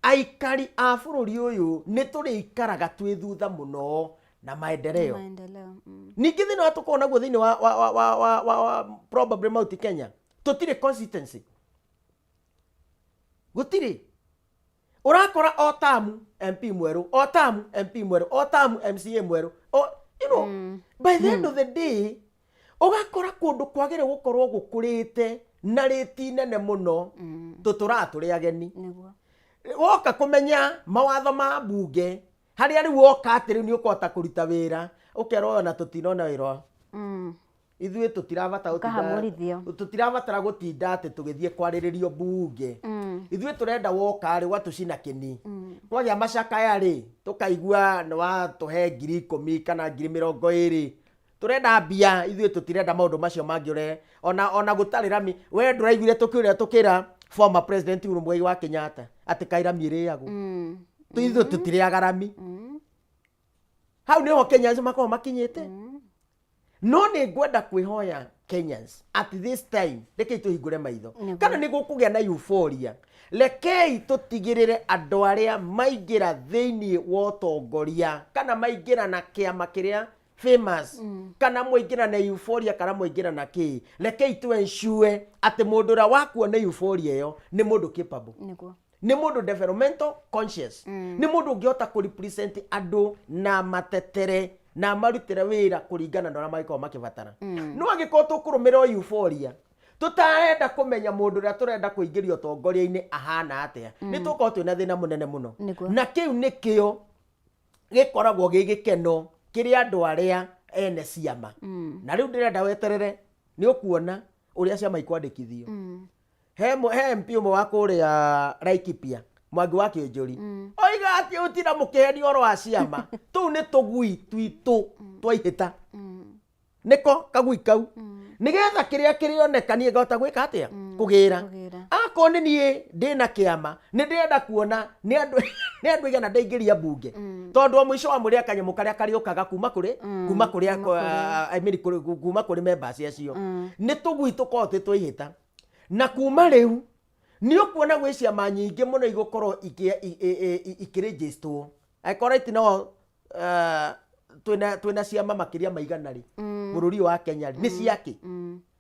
Speaker 1: aikari a bũrũri ũyũ nĩ tũrĩikaraga twĩ thutha mũno na maendeleo.
Speaker 2: Maendeleo.
Speaker 1: Ningĩ thĩna wa tũkoragwo naguo thĩinĩ wa probably Mount Kenya, tũtirĩ constituency, gũtirĩ. Ũrakora o tamu MP mwerũ, o tamu MP mwerũ, o tamu MCA mwerũ, o, by the end of the day ũgakora kũndũ kwagĩrĩire gũkorwo gũkũrĩte na rĩti nene mũno tũtũraga tũrĩ ageni. Woka kũmenya mawatho ma mbunge harĩa rĩu woka atĩ rĩu nĩ ũkũhota kũruta wĩra, ũkerwo ona tũtinona wĩra. Ithuĩ tũtirabatara gũtinda
Speaker 2: Ũkahamũrithio.
Speaker 1: Tũtirabatara gũtinda atĩ tũgĩthiĩ kwarĩrĩrio mbunge. Ithuĩ tũrenda woka rĩ ũgatũcina kĩni. Kwagĩa macakaya rĩ tũkaigua nĩ watũhe 10,000 kana 20,000. Tũrenda mbia, ithuĩ tũtirenda maũndũ macio mangĩ ũre ona gũtarĩ rami. We ndũraiguire tũkĩũria tũkĩra former president Uhuru Muigai wa Kenyatta atĩ kaĩ rami ĩrĩagwo? Ithuĩ tũtirĩaga rami. Hau nĩho Kenyans makoragwo makinyĩte. No nĩ ngwenda kwĩhoya Kenyans at this time, rekei tũhingũre maitho. Kana nĩ gũkũgĩa na euphoria, rekei tũtigĩrĩre andũ arĩa maingĩra thĩinĩ wa ũtongoria kana maingĩra na kĩama kĩrĩa famous kana mwaingĩra na euphoria kana mwaingĩra na kĩ, rekei tũ ensure atĩ mũndũ ũrĩa wakuo nĩ euphoria ĩyo nĩ mũndũ capable, nĩ mũndũ developmental conscious, nĩ mũndũ ũngĩhota kũ represent andũ na matetere na marutĩre wĩra kũringana na ũrĩa mangĩkorwo makĩbatara. No angĩkorwo tũkũrũmĩrĩra o euphoria tũtarenda kũmenya mũndũ ũrĩa tũrenda kũingĩria ũtongoria-inĩ ahana atĩa, nĩ tũkorwo twĩna thĩna mũnene mũno. Na kĩu nĩkĩo gĩkoragwo gĩ gĩkeno kĩrĩ andũ arĩa ene ciama. Na rĩu ndĩrenda weterere nĩ ũkuona ũrĩa ciama ikwandĩkithio. He MP ũmwe wa kũrĩa Laikipia, Mwangi wa Kĩnjũri, oiga atĩ ũtina mũkĩhenio ũhoro wa ciama, tũu nĩ tũgui twitũ twaihĩta, nĩko kagui kau, nĩgetha kĩrĩa kĩrĩoneka niĩ ngahota gwĩka atĩa? Kũgĩra.
Speaker 2: Kũgĩra.
Speaker 1: Akorwo nĩ niĩ ndĩna kĩama, nĩ ndĩrenda kuona nĩ andũ aigana ndaingĩria mbunge, tondũ o mũico wa mweri kanyamũ karĩa karĩũkaga kuma kũrĩ
Speaker 2: kuma kũrĩ.
Speaker 1: I mean, kuma kũrĩ members acio nĩ tũgui tũkoragwo twĩ twaihĩta. Na kuma rĩu nĩ ũkuona gwĩ ciama nyingĩ mũno igũkorwo ikĩrĩnjĩstwo. Angĩkorwo right now twĩna ciama makĩria ma 100 rĩ bũrũri ũyũ wa Kenya rĩ, nĩ ciakĩ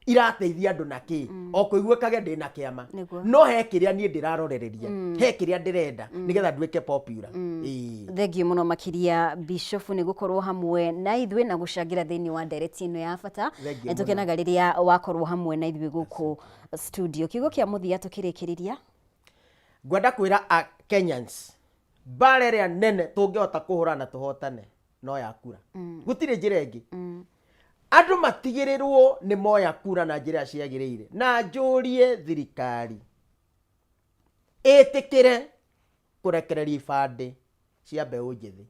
Speaker 1: irateithia andũ na kĩ o kũiguĩkage ndĩna kĩama? No he kĩrĩa niĩ ndĩrarorereria, he kĩrĩa ndĩrenda nĩgetha nduĩke popular. Ĩĩ.
Speaker 2: Thengiũ mũno makĩria Bishofu nĩ gũkorwo hamwe na ithuĩ na gũcangĩra thĩinĩ wa ndereti ĩno ya bata.
Speaker 1: Thengiũ
Speaker 2: Nĩ
Speaker 1: mũno.
Speaker 2: tũkenaga rĩrĩa wakorwo hamwe na ithuĩ gũkũ studio. Kiugo kĩa mũthia tũkĩrĩkĩrĩria.
Speaker 1: Ngwenda kwĩra a Kenyans mbara ĩrĩa nene tũngĩhota kũhũra na tũhotane no ya kura. Gũtirĩ njĩra ĩngĩ. Andũ matigĩrĩrwo nĩ moya kura na njĩra ĩrĩa ciagĩrĩire. Na njũrie thirikari ĩtĩkĩre kũrekereria ibandĩ cia mbeũ njĩthĩ.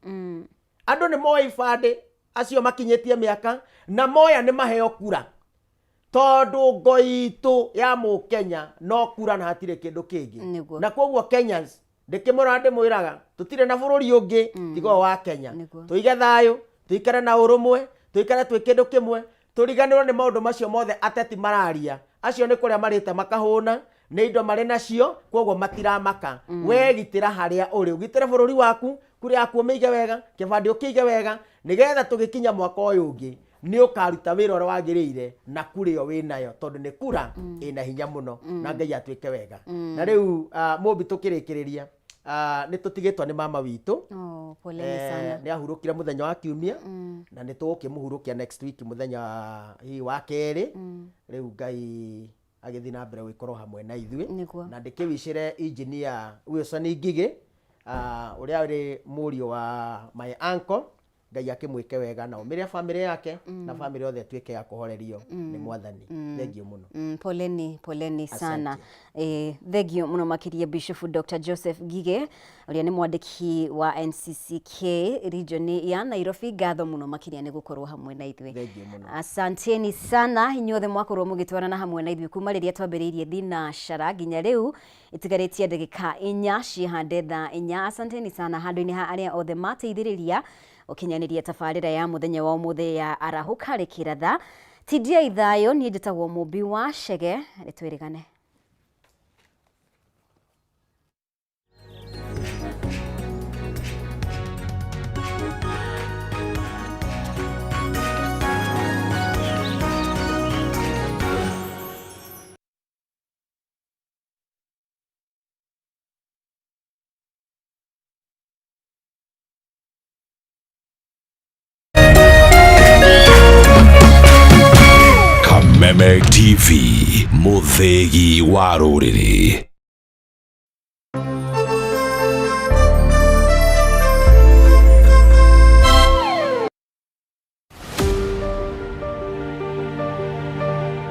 Speaker 1: Andũ nĩ moya ibandĩ. Acio makinyĩtie mĩaka na moya nĩ maheo kura, tondũ ngo itũ ya mũkenya no kura na hatirĩ kĩndũ kĩngĩ.
Speaker 2: Nĩguo.
Speaker 1: Na koguo Kenyans, ndĩkĩmwĩra, ndĩmwĩraga tũtirĩ na bũrũri ũngĩ tiga ũyũ wa Kenya.
Speaker 2: Nĩguo.
Speaker 1: Tũige thayũ, tũikare na ũrũmwe, tũikare twĩ kĩndũ kĩmwe, tũriganĩrwo nĩ maũndũ macio mothe ateti mararia. Acio nĩ kũrĩa marĩte makahũna, nĩ indo marĩ nacio, koguo matiramaka. We gitĩra harĩa ũrĩ, ũgitĩre bũrũri waku, kura yaku ũmĩige wega, kĩbandĩ ũkĩige wega, nĩgetha tũgĩkinya mwaka ũyũ ũngĩ nĩ ũkaruta wĩra ũrĩa wagĩrĩire na kura ĩyo wĩnayo, tondũ nĩ kura ĩna hinya mũno, na Ngai atuĩke wega. Na rĩu Mũmbi, tũkĩrĩkĩrĩria, nĩ tũtigĩtwo nĩ mama witũ.
Speaker 2: Oh, poleni sana.
Speaker 1: Nĩ ahurũkire mũthenya wa kiumia, na nĩ tũgũkĩmũhurũkia next week mũthenya hihi wa kerĩ. Rĩu Ngai agĩthiĩ na mbere gũgĩkorwo hamwe na ithuĩ.
Speaker 2: Nĩguo.
Speaker 1: Na ndĩkĩwicĩre engineer Wilson Ngigĩ, ũrĩa ũrĩ mũriũ wa my uncle, Ngai akĩmwĩke wega na ũmĩre bamĩrĩ yake na bamĩrĩ yothe ĩtuĩke ya kũhorerio nĩ Mwathani. Thengiũ mũno.
Speaker 2: Poleni, poleni sana. Thengio mũno makĩria Bishop Dr. Joseph Ngige, ũrĩa nĩ mwandĩki wa NCCK region ya Nairobi. Ngatho mũno makĩria nĩ gũkorwo hamwe na ithuĩ.
Speaker 1: Thengiũ mũno.
Speaker 2: Asanteni sana inyuothe mwakorwo mũgĩtwarana hamwe na ithuĩ kuma rĩrĩa twambĩrĩirie thinashara nginya rĩu itigarĩtie ndagĩka 4 cihande thaa 4. Asanteni sana handũ-inĩ ha arĩa othe mateithĩrĩria gũkinyanĩria tabarĩra ya mũthenya wa ũmũthĩ ya Arahũka Rĩkĩratha. Tindiai thayũ, niĩ njĩtagwo Mũmbi wa Chege, nĩtwĩrĩgane.
Speaker 3: Kameme TV, mũthĩgi wa rũrĩrĩ.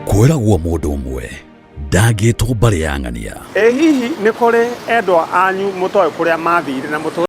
Speaker 3: Kwĩragwo mũndũ ũmwe ndangĩtwo mbarĩ ya ng'ania.
Speaker 4: Ĩ hihi nĩ kũrĩ endwa anyu mũtoĩ kũrĩa mathire na mũtũ?